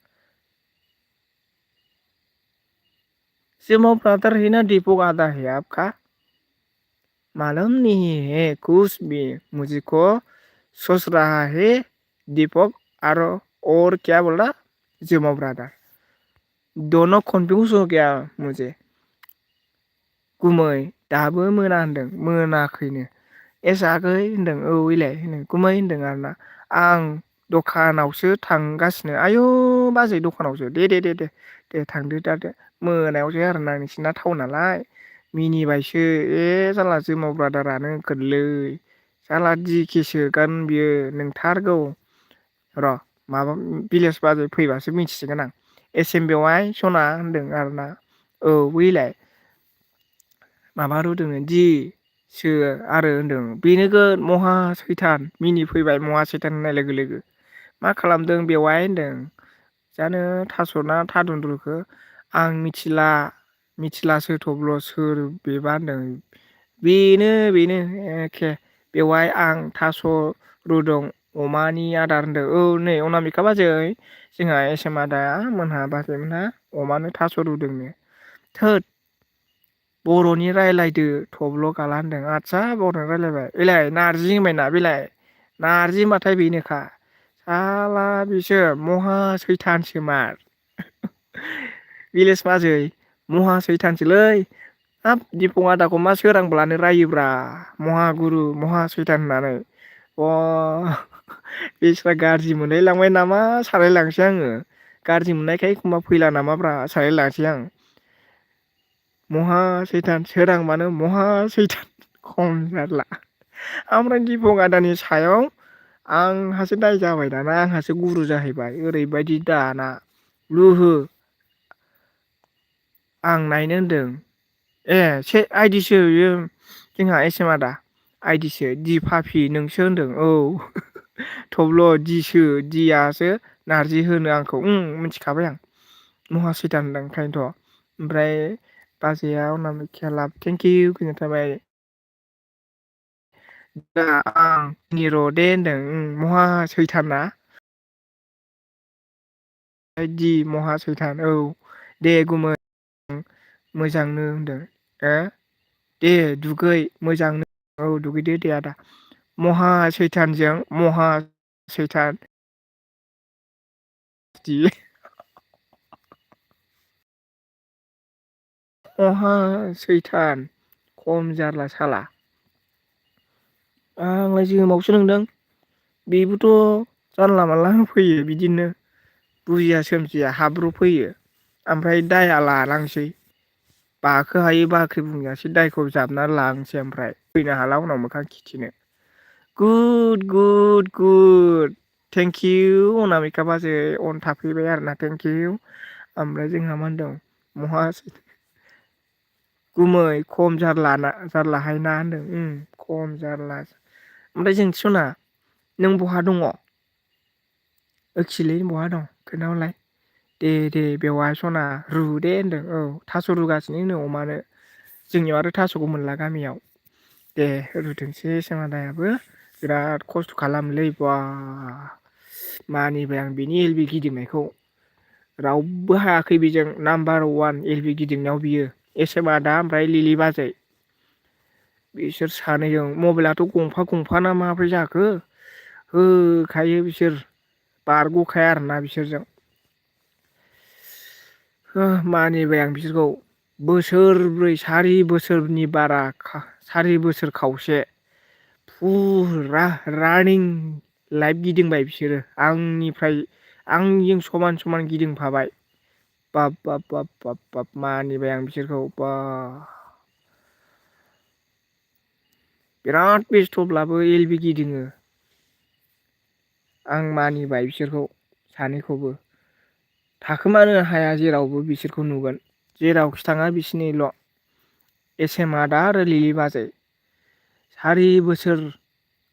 सिमो ब्रदर है ना दीपक आदा है आपका मालूम नहीं है कुछ भी मुझको सोच रहा है दीपक और क्या बोल रहा जिमो ब्रदर दोनों कन्फ्यूज हो गया मुझे गुमै दाबो मोना होनदों मोनाखैनो एसआगै होनदों औ इलाय होनदों गुमै होनदों आरोना आं दखानावसो थांगासिनो आयु बाजै दखानावसो दे थांदो दा दे मोनायावसो आरोना नोंसिना टाउन नालाय मिनिबायसो साला जोमाव ब्रादारानो गोलै साला दिकिसोगोन बियो नोंथारगौ र' माबा भिलेज बाजै फैबासो मिथिसिगोन आं एसएम बेवहाय सना होनदों आरोना औ बैलाय माबा रुदोंनो दिसो आरो होनदों बेनोगोन महा सैथान मिनिफैबाय महा सैथान होननाय लोगो लोगो मा खालामदों बेवहाय होनदों जानो थास'ना थादुन रुखो आं मिथिलासो थब्ल' सोर बेबा होनदों बेनो एखे बेवहाय आं थास' रुदों अमानि आदार होनदों औ नै अनामिका बाजै जोंहा एसेम आदा मोनहा बाजै मोनहा अमानो थास' रुदोंनो थोद बर'नि रायलायदो थब्ल' गाला होनदों आदसा बर'नि रायलायबाय बेलाय नारजि होनबायना बेलाय नारजि होनबाथाय बेनोखा साला बिसो महा सैथानसो मार भिलेज बाजै महा सैथानसोलै हाब दिफं आदाखौ मा सोरांब्लानो रायोब्रा महा गुरु महा सैथान होननानै बेस्रा गाज्रि मोनलायलांबाय नामा सानलायलांसै आङो गाज्रि मोननायखाय एखमबा फैला नामाब्रा सानलायलांसै आं महा सैथान सोरांबानो महा सैथान खम जारला ओमफ्राय दिपक आदानि सायाव आंहासो दाय जाबाय दाना आंहासो गुरु जाहैबाय ओरैबायदि दाना लुहो आं नायनो होनदों से आइदिसो बेयो जोंहा एसेम आदा आइदिसो दि फाफि नोंसो होनदों औ थब्ल' दिसो दियासो नारजि होनो आंखौ मिथिखाबाय आं महा सैथान होनदों ओंखायनोथ' ओमफ्राय बाजैया अनामिकाया लाभ थेंक इउ गोजोननाय थाबाय। दा आं निर' दे होनदों महा सैथान ना बायदि महा सैथान औ दे गुमै मोजांनो होनदों हो दे दुगै मोजांनो औ दुगैदो दे आदा महा सैथानजों महा सैथान महा सैथान खम जारला साला आंलाय जोमावसो नंदों बेबोथ' जानला मानला होफैयो बिदिनो बुजिया सोमजिया हाब्रु फैयो ओमफ्राय दाया लानांसै बाखो हायै बाख्रि बुंजासै दायखौ जाबना लानोसै ओमफ्राय फैनो हाला उनाव मोखां खिथिनो गुद गुद गुद थेंकिउ अनामिका बाजै अन थाफैबाय आरोना थेंकिउ ओमफ्राय जोंहा मा होनदों महा गुमै खम जारलाहाय ना होनदों खम जारला ओमफ्राय जोंथि सना नों बहा दङ ओखिलै बहा दं खोन्थाहरलाय दे दे बेवाय सना रु दे होनदों औ थास' रुगासिनो अमानो जोंनियाव आरो थास'खौ मोनला गामियाव दे रुथोंसै जोंमादायाबो बिराद खस्थ' खालामोलै बा मानिबाय आं बिनि एलबि गिदिंनायखौ रावबो हायाखै बेजों नाम्बार वान एल बि गिदिंनायाव बियो एस एम आदा ओमफ्राय लिलि बाजै बिसोर सानैजों मबाइलाथ' गंफा गंफा ना माब्रै जाखो होखायो बिसोर बारग'खाया आरोना बिसोरजों मानिबाय आं बिसोरखौ बोसोरब्रै सारि बोसोरनि बारा सारि बोसोर खावसे फुरा रानिं लाइभ गिदिंबाय बिसोरो आंनिफ्राय आंजों समान समान गिदिंफाबाय बाब बाब बाब बाब बाब मानिबाय आं बिसोरखौ बा बिराद बेस्थ'ब्लाबो एल बि गिदिङो आं मानिबाय बिसोरखौ सानैखौबो थाखोमानो हाया जेरावबो बिसोरखौ नुगोन जेरावखि थाङा बिसोरनिल' एस एम आदा आरो लिलि बाजै सारि बोसोर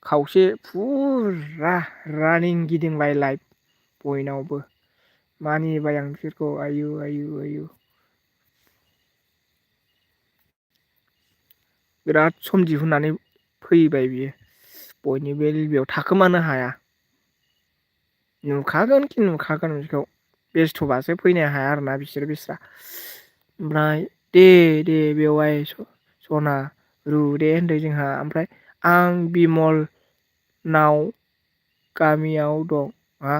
खावसे फुरा रानिं गिदिंबाय लाइफ बयनावबो मानिबाय आं बिसोरखौ आयु आयु आयु बिराद सम दिहुननानै फैबाय बियो बयनिबो बेयाव थाखोमानो हाया नुखागोन खि नुखागोन बिखौ बेस्थ'बासो फैनो हाया आरोना बिसोर बेस्रा ओमफ्राय दे दे बेवाय सना रु दे होनदों जोंहा ओमफ्राय आं बिमल नाव गामियाव दं हा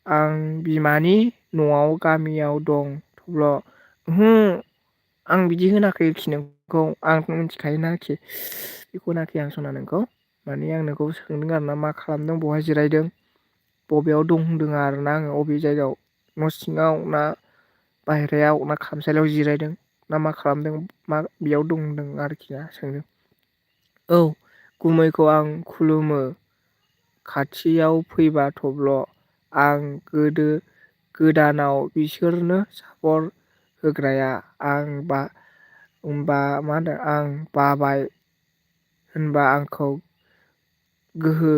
आं बिमानि न'आव गामियाव दं थब्ल' ओहो आं बिदि होनाखै आरोखि नोंखौ आं मिथिखायोना आरोखि बेखौ होनाखै आं सना नोंखौ माने आं नोंखौ सोंदों आरो ना मा खालामदों बहाय जिरायदों बबेयाव दं होनदों आरोना आङो बबे जायगायाव न' सिङाव ना बाहेरायाव ना खामसालियाव जिरायदों ना मा खालामदों मा बेयाव दं होनदों आरोखि ना सोंदों औ गुमैखौ आं खुलुमो खाथियाव फैबा थब्ल' आं गोदानाव बिसोरनो सापर होग्राया आं मा होनदों आं बाबाय होनबा आंखौ गोहो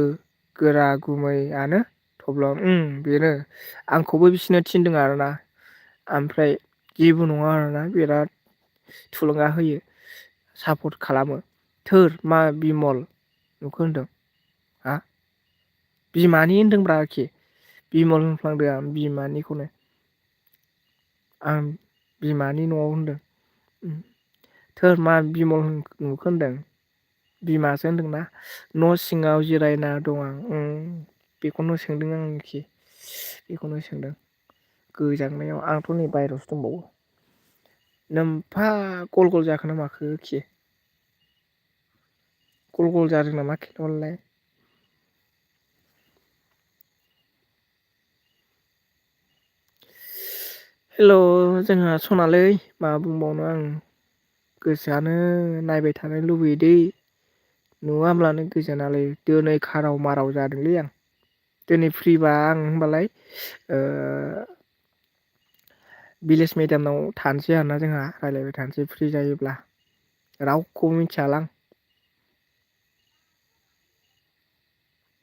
गोरा गुमैयानो थब्ल बेनो आंखौबो बिसोरनो थिनदों आरोना ओमफ्राय जेबो नङा आरोना बिराद थुलुंगा होयो सापर्ट खालामो थोर मा बिमल नोंखौ होनदों हा बिमानि होनदोंब्रा आरोखि बिमल होनफ्लांदों आं बिमानिखौनो आं बिमानि न'आव होनदों थोर मा बिमल नोंखौ होनदों बिमासो होनदोंना न' सिङाव जिरायना दं आं बेखौनो सोंदों आं आरोखि बेखौनो सोंदों गोजांनायाव आंथ' नै बायहेरायावसो दंबावो नोमफा गल गल जाखो ना माखो खि गल गल जादों नामा खिन्थाहरलाय हेल' जोंहा सनालै मा बुंबावनो आं गोसोआनो नायबाय थानो लुबैयो दै नुवाब्लानो गोजोनालै दिनै खाराव माराव जादोंलै आं दिनै फ्रिबा आं होनबालाय भिलेज मेदामनाव थानोसै आरोना जोंहा रायज्लायबाय थानोसै फ्रि जायोब्ला रावखौबो मिथियालां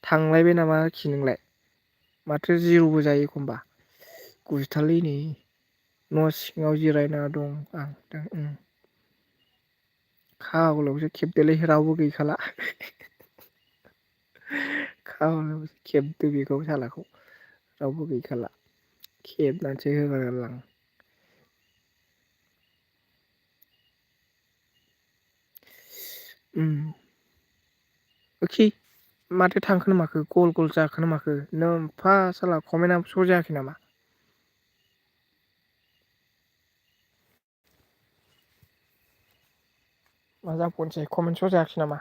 थांलायबाय नामा आरोखि नोंलाय माथो जिर'बो जायो एखमबा गुजिथारलै नै न' सिङाव जिरायना दं आं। खावलायावसो खेबदोलै रावबो गैखाला। खावलायावसो खेबदो बेखौ सालाखौ रावबो गैखाला खेबनानैसो होगारगोन आं। माथो थांखोना माखो गल गल जाखोना माखो नों फा साला कमेन्टआबो स' जायाखै नामा? मा जाबावगोनसै कमेन्ट स' जायाखै नामा?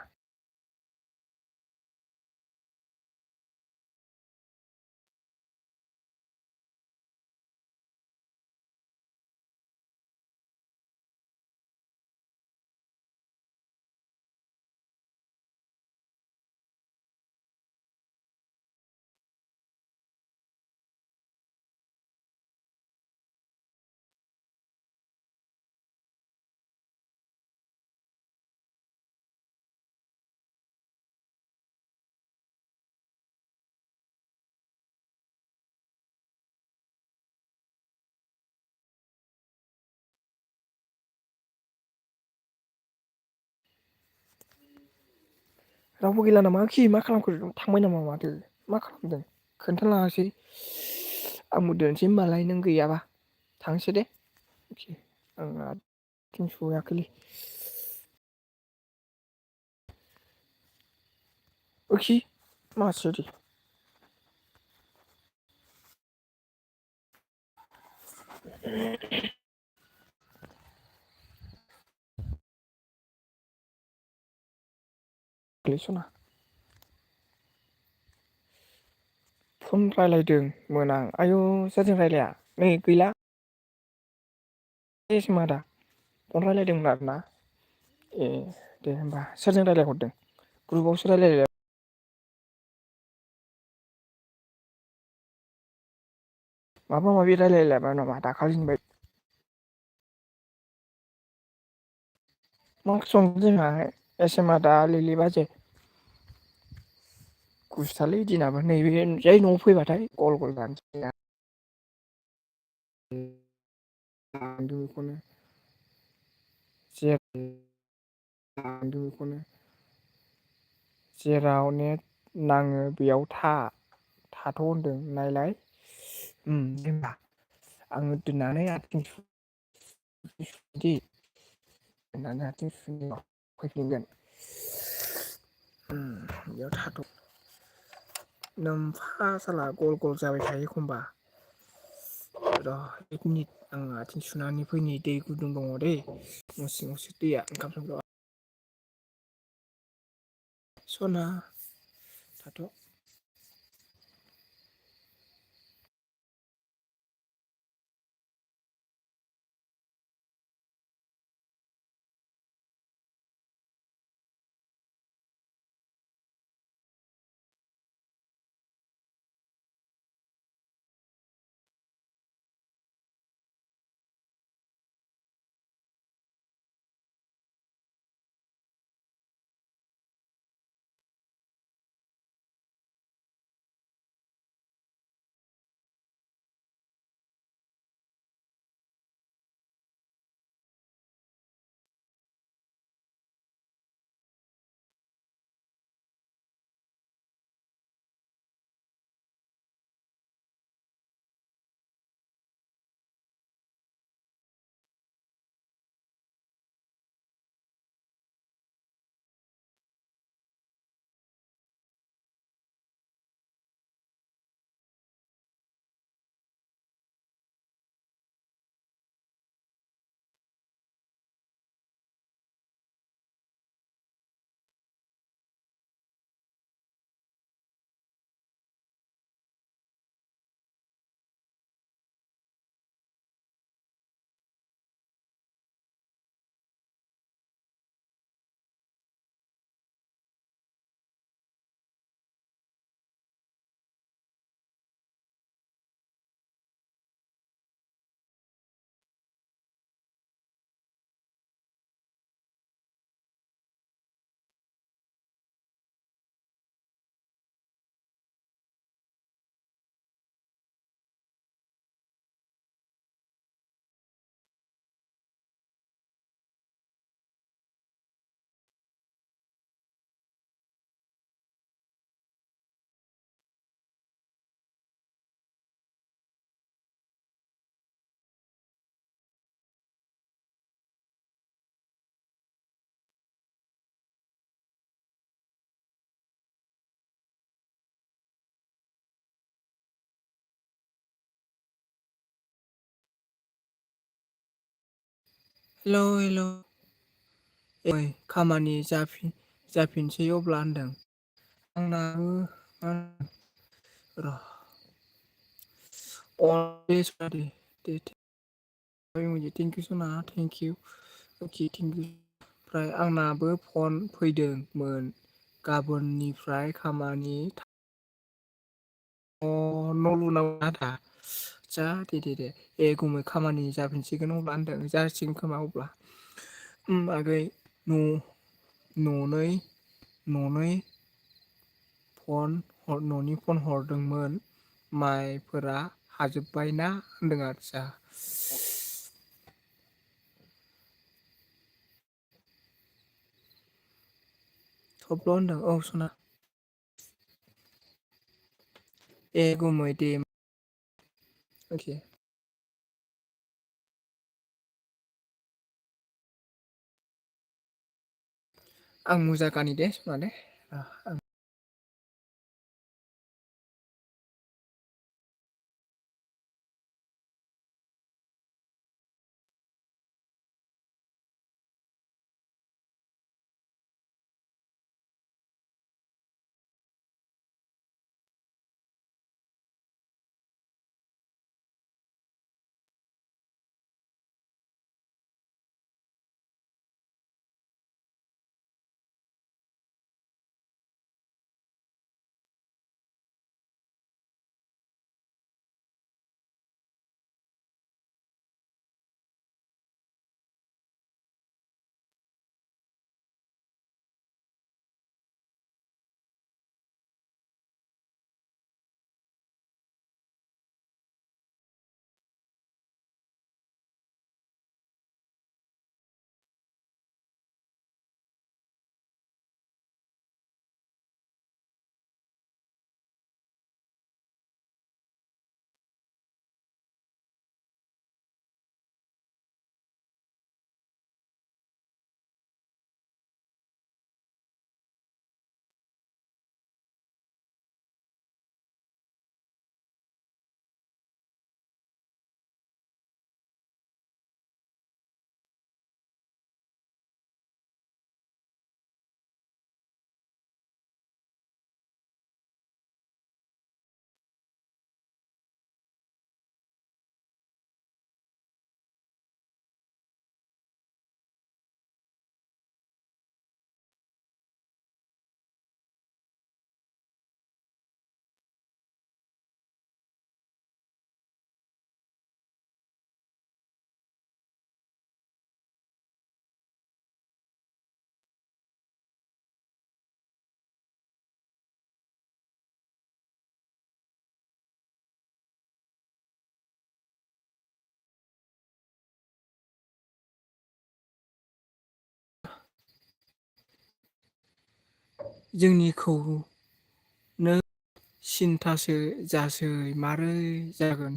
रावबो गैला नामा मा खालामखो थांबाय नामा माथो मा खालामदों खोन्थालाङासै आंबो दोनसै होमबालाय नों गैयाबा थांसै दे आंना आथिं सुवाखैलै मासुरि गोलैसना फन रायज्लायदोंमोन आं आयु सोरजों रायलाया नै गैला दा फन रायलायदोंमोन आरोना ए दे होमबा सोरजों रायज्लायहरदों ग्रुपावसो रायलाय माबा माबि रायलायलायबाय नामा दाखालिनि बायदि मा ओंख्रि संदों जोंहा एसे मा दा लिलि बाजै गुसुथारलै दिनाबो नैबे जै न'आव फैबाथाय गल गल जानोसै बेखौनो बेखौनो जेराव नेट नाङो बेयाव थाथ' होनदों नायलाय जेनबा आङो दोननानै आथिं दोननानै आथिं सुनायाव फैफिनगोन बेयाव थाथ' नोमफा साला गल गल जाबाय थायो एखमबा र' 1 मिनिट आं आथिं सुनानै फैनि दै गुदुं दङ दै न' सिङावसो दैया ओंखाम संग्रायाव सना थाथ' हेलौ हेलौ खामानि जाफिनसै अब्ला होनदों आंनाबो र' थेंक इउ सना thank you okay thank you ओमफ्राय आंनाबो फन फैदोंमोन गाबोननिफ्राय खामानि न' लुनांगौ आदा जा दे ए गुमै खामानि जाफिनसिगोन अब्ला होनदों जासिगोन खोमा अब्ला आगै न'नै न'नि फन हरदोंमोन माइफोरा हाजोब्बायना होनदों आरोजा थब्ल' होनदों औ सना ए गुमै दे अके आं मुजा गानि दे सना दे जोंनिखौनो सिन्थासो जासै मारै जागोन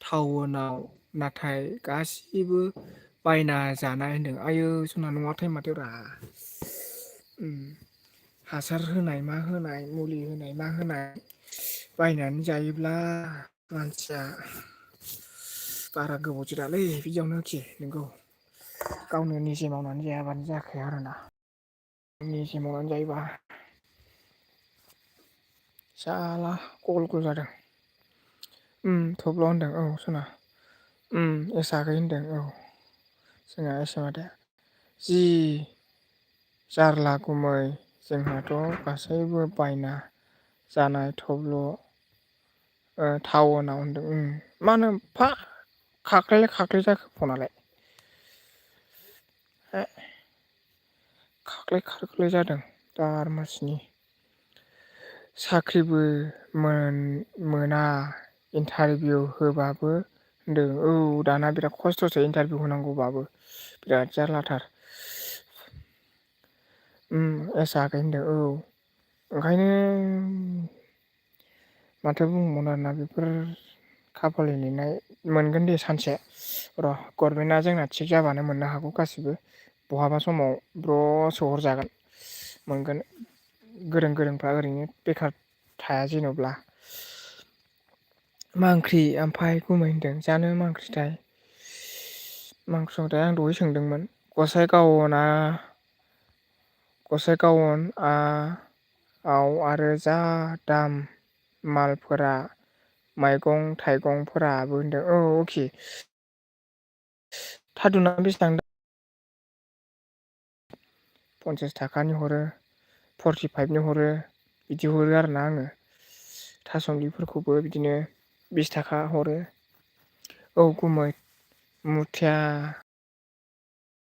टाउनाव नाथाय गासिबो बायना जानाय होनदों आयै सना नङाथाय माथोरा हासार होनाय मा होनाय मुलि होनाय मा होनाय बायनानै जायोब्ला मानसिया बारा गोबाव जोरालै बिदियावनो एखे नोंगौ गावनो निजे मावनानै जायाबानो जाखाया आरोना निजे मावनानै जायोबा साला गल गल जादों थब्ल' होनदों औ सना एस आगै होनदों औ जोंहा एस मादैया जि जारला गुमै जोंहाथ' गासैबो बायना जानाय थब्ल' टाउनाव होनदों मानो एफा खाख्लायलाय खाख्लाय जाखो फनालाय खाख्लाय खारख्लाय जादों दारमासिनि साख्रिबो मोना इन्टारभिउ होबाबो होनदों औ दाना बिराद खस्थ'सो इन्टारभिउ होनांगौबाबो बिराद जारलाथार एस आगै होनदों औ ओंखायनो माथो बुंबावनो आरोना बेफोर खाफालनि लिरनाय मोनगोन दे सानसे र' गभर्नमेन्टआ जोंना थिग जाबानो मोननो हागौ गासिबो बहाबा समाव ब्र' सोहरजागोन मोनगोन गोरों गोरोंफ्रा ओरैनो बेखार थाया जेन'ब्ला मा ओंख्रि ओमफ्राय गुमै होनदों जानो मा ओंख्रिथाय मा ओंख्रि संखोथाय आं दहाय सोंदोंमोन गसाइगावना आव आरो जा दाम मालफोरा मैगं थाइगंफोराबो होनदों औ अके थादुना बेसेबां पन्सास थाखानि हरो फर्टिफाइभनि हरो बिदि हरो आरोना आङो थासुमलिफोरखौबो बिदिनो 20 थाखा हरो औ गुमै मुथाया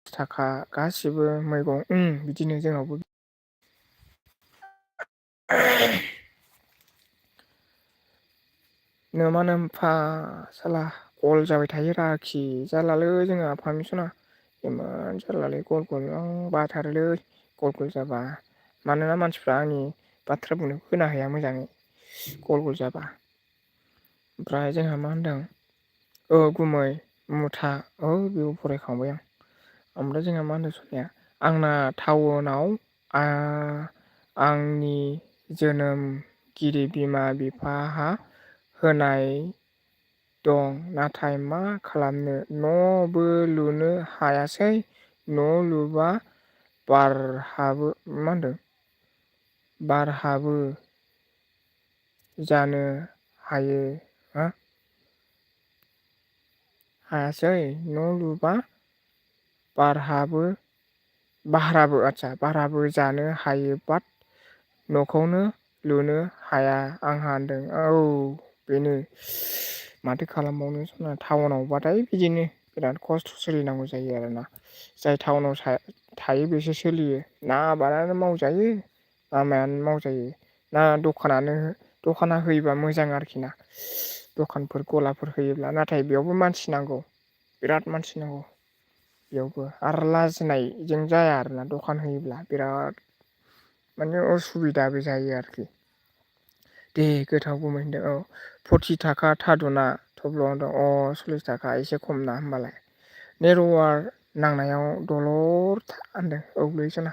थाखा गासिबो मैगं बिदिनो जोंनावबो नोमा साला कल जाबाय थायो आरोखि जालालै जोंहा पारमिसना इमान जारलालै गल गल आं बाथारोलै गल गल जाबा मानोना मानसिफ्रा आंनि बाथ्रा बुंनायखौ खोनाहैया मोजाङै गल गल जाबा ओमफ्राय जोंहा मा होनदों गुमै मुथा बेयाव फरायखांबाय आं ओमफ्राय जोंहा मा होनदों सफनाया आंना टाउनाव आंनि जोनोमगिरि बिमा बिफाहा होनाय दं नाथाय मा खालामनो न'बो लुनो हायासै न' लुबा बारहाबो मा होनदों बारहाबो जानो हायो हा हायासै न' लुबा भाराबो जानो हायो बाट न'खौनो लुनो हाया आंहा होनदों औ बेनो माथो खालामबावनो जोंना टाउनावबाथाय बिदिनो बिराद खस्थ' सोलिनांगौ जायो आरोना जाय टाउनाव थायो बेसो सोलियो ना आबादानो मावजायो ना मायानो मावजायो ना दखाना होयोबा मोजां आरोखि ना दखानफोर गलाफोर होयोब्ला नाथाय बेयावबो मानसि नांगौ बिराद मानसि नांगौ बेयावबो आरो लाजिनायजों जाया आरोना दखान होयोब्ला बिराद माने असुबिदाबो जायो आरोखि दे गोथाव गुमै होनदों औ 40 थाखा थादुना थब्ल' होनदों 40 थाखा एसे खम ना होमबालाय नेटवार्क नांनायाव दलर था होनदों औलै सना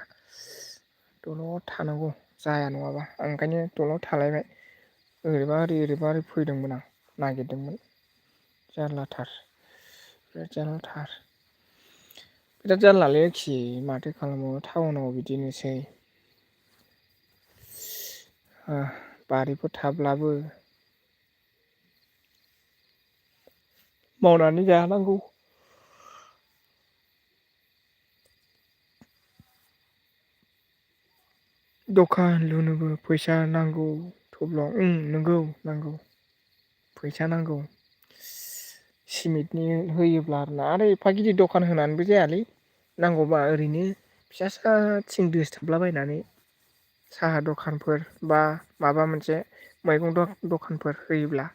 दलद थानांगौ जाया नङाबा आं ओंखायनो दलद थालायबाय ओरैबा ओरै फैदोंमोन आं नागिरदोंमोन जारलाथार बिराद जारलाथार बिराद जारलालै आरोखि माथो खालामबावनो टाउनाव बिदिनोसै बारिफोर थाब्लाबो मावनानै जानांगौ दखान लुनोबो फैसा नांगौ थब्ल नंगौ नांगौ फैसा नांगौ सिमेन्टनि होयोब्ला आरो एफा गिदिर दखान होनानैबो जायालै नांगौबा ओरैनो फिसा सा थिं दोसथाबलाबायनानै साहा दखानफोर बा माबा मोनसे मैगं दखानफोर होयोब्ला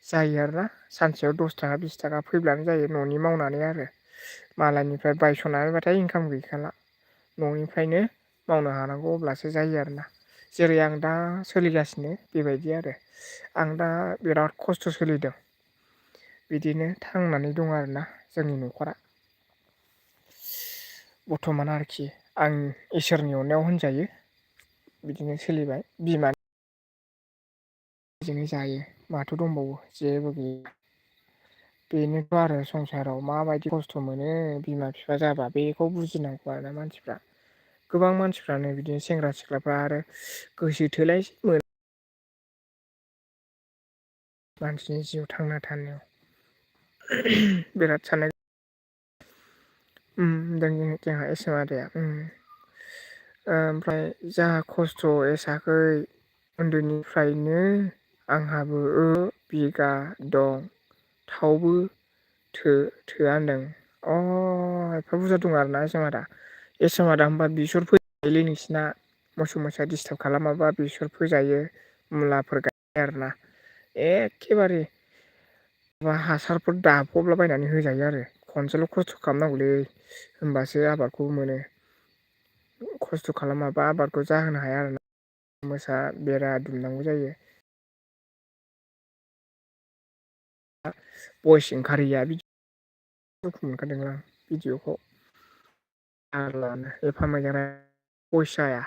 जायो आरोना सानसेयाव 10 थाखा 20 थाखा फैब्लानो जायो न'नि मावनानै आरो मालायनिफ्राय बायस'नानैबाथाय इनकाम गैखाला न'निफ्रायनो मावनो हानांगौ अब्लासो जायो आरोना जेरै आं दा सोलिगासिनो बेबायदि आरो आं दा बिराद खस्थ' सोलिदों बिदिनो थांनानै दं आरोना जोंनि न'खरा बर्थमान आरोखि आं इसोरनि अननायाव होनजायो बिदिनो सोलिबाय बिमानि जोंनो जायो माथो दंबावो जेबो गैया बेनोथ' आरो संसाराव माबायदि खस्थ' मोनो बिमा बिफा जाबा बेखौ बुजिनांगौ आरोना मानसिफ्रा गोबां मानसिफ्रानो बिदिनो सेंग्रा सिख्लाफ्रा आरो गोसो थोलायसै मोन मानसिनि जिउ थांना थानायाव बिराद साननाय जोंहा एसोम आदाया ओमफ्राय जाहा खस्थ' एसाखै उन्दैनिफ्रायनो आंहाबो बिगा दं थावबो थोआ होनदों एफा बुरजा दं आरोना एसाम आदा होनबा बेसर फोजायोलै नोंसिना मोसौ मोसा दिसटार्ब खालामाबा बेसर फोजायो मुलाफोर गायो आरोना एखेबारे माबा हासारफोर दाफबलाबायनानै होजायो आरो खनसेल' खस्थ' खालामनांगौलै होमबासो आबादखौ मोनो खस्थ' खालामाबा आबादखौ जाहोनो हाया आरोना मोसा बेरा दुमनांगौ जायो बयस ओंखारहैया बिदि दुखु मोनखादों आं भिडिअखौ फाग्लानो एफा मोजां भइस जाया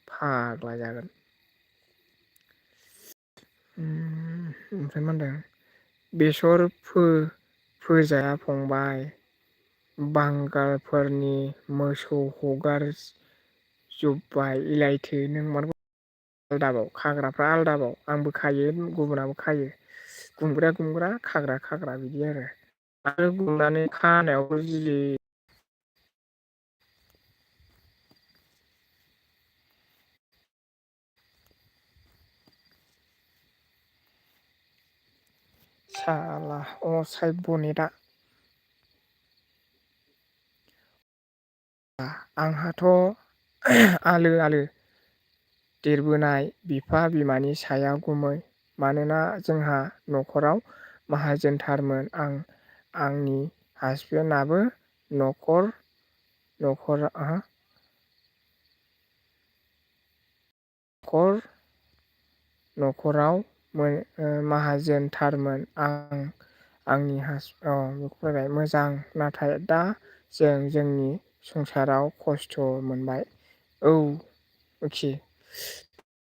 फाग्ला जागोन ओमफ्राय मा होनदों बेसर फोजाया फंबाय बांगालफोरनि मोसौ हगार जुब्बाय इलायथो नों मार आलदाबाव खाग्राफ्रा आलदाबाव आंबो खायो गुबुनाबो खायो। गुमग्रा खाग्रा बिदि आरो गुमनानै खानायावबो जि साला असाइड बनेटआ आंहाथ' आलो देरबोनाय बिफा बिमानि सायाव गुमै मानोना जोंहा न'खराव माहाजोनथारमोन आंनि हासबेन्डआबो न'खराव माहाजोनथारमोन आंनि बेखौ फरायबाय मोजां नाथाय दा जोंनि संसाराव खस्थ' मोनबाय औ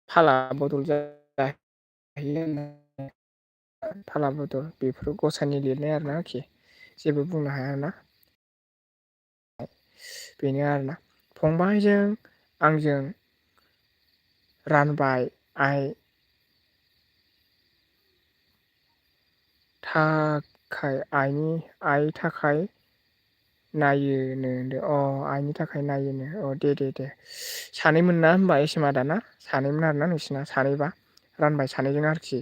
फाला बदल फाला बदल बेफोर गसाइनि लिरनाय आरोना आरोखि जेबो बुंनो हाया आरोना बेनो आरोना फंबायजों आंजों रानबाय आइ थाखाय नायोनो आइनि थाखाय नायोनो दे सानैमोन ना होमबा एसोम आदा ना सानैमोन आरोना नोंसिना सानैबा रानबाय सानैजों आरोखि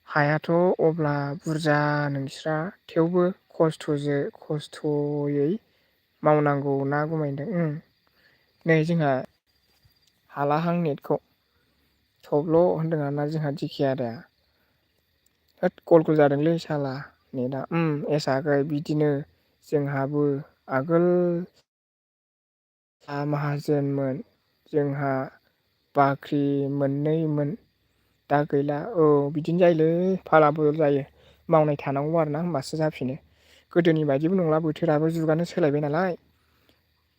हायाथ' अब्ला बुरजा नोंस्रा थेवबो खस्थ'यै मावनांगौ ना गुमायदों नै जोंहा हालाहां नेटखौ थब्ल' होनदों आरोना जोंहा दिखि आदाया होद गल गल जादोंलै साला नेटा एसागै बिदिनो जोंहाबो आगोल माहाजोनमोन जोंहा बाख्रि मोननैमोन दा गैला बिदिनो जायोलै फाला बदल जायो मावनाय थानांगौ आरोना होमबासो जाफिनो गोदोनि बायदिबो नंला बोथोराबो जुगानो सोलायबाय नालाय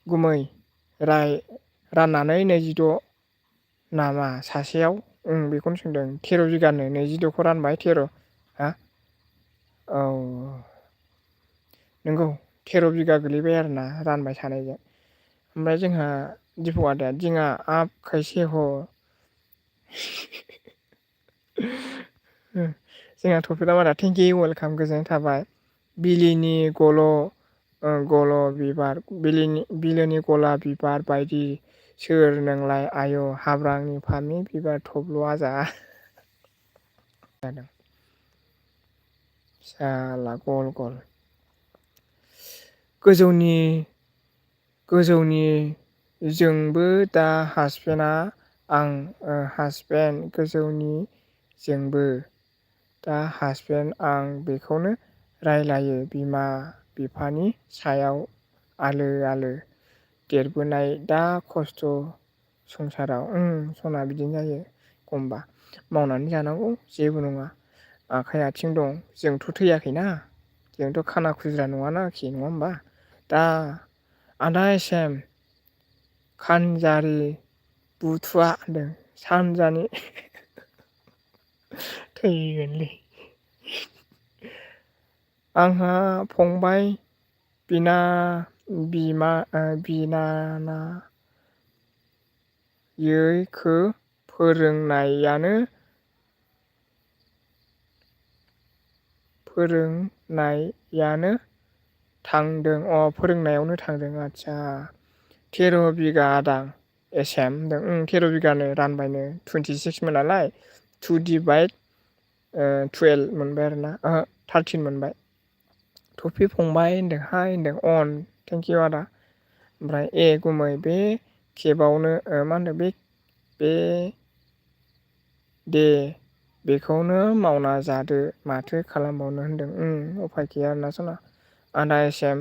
गुमै राननानै 26 नामा सासेयाव बेखौनो सोंदों 13 बिगानो 26खौ रानबाय 13 हा औ नोंगौ 13 बिगा गोलैबाय आरोना रानबाय सानैजों ओमफ्राय जोंहा दिफौ आदाया दिङा आप कैसे हो जोंहा थफिला आदा थेंकिउ वेलकाम गोजोननाय थाबाय बिलिनि बिलोनि गलाब बिबार बायदि सोर नोंलाय आय' हाब्रांनि फामि बिबार थब्ल' आजा जादों साला गल गल गोजौनि जोंबो दा हासबेन्ड गोजौनि जोंबो दा हासबेन्ड आं बेखौनो रायलायो बिमा बिफानि सायाव आलो देरबोनाय दा खस्थ' संसाराव सना बिदिनो जायो एखमबा मावनानै जानांगौ जेबो नङा आखाइ आथिं दं जोंथ' थैयाखैना जोंथ' खाना खुज्रा नङाना आरोखि नङा होमबा दा आदा खानजारि बुथुवा होनदों सानजानि थैगोनलै आंहा फंबाय बिनाना यैखो फोरोंनायानो थांदों आदसा 13 बिगा आदा एसाम होनदों 13 बिगानो रानबायनो 26मोन नालाय 2 डिभाइड 12 मोनबाय आरोना 13 मोनबाय थफि फंबाय होनदों हाय होनदों अन थेंकिउ आदा ओमफ्राय गुमै बे खेबावनो मा होनदों बे दे बेखौनो मावना जादो माथो खालामबावनो होनदों उफाय गैया आरोना सना आदा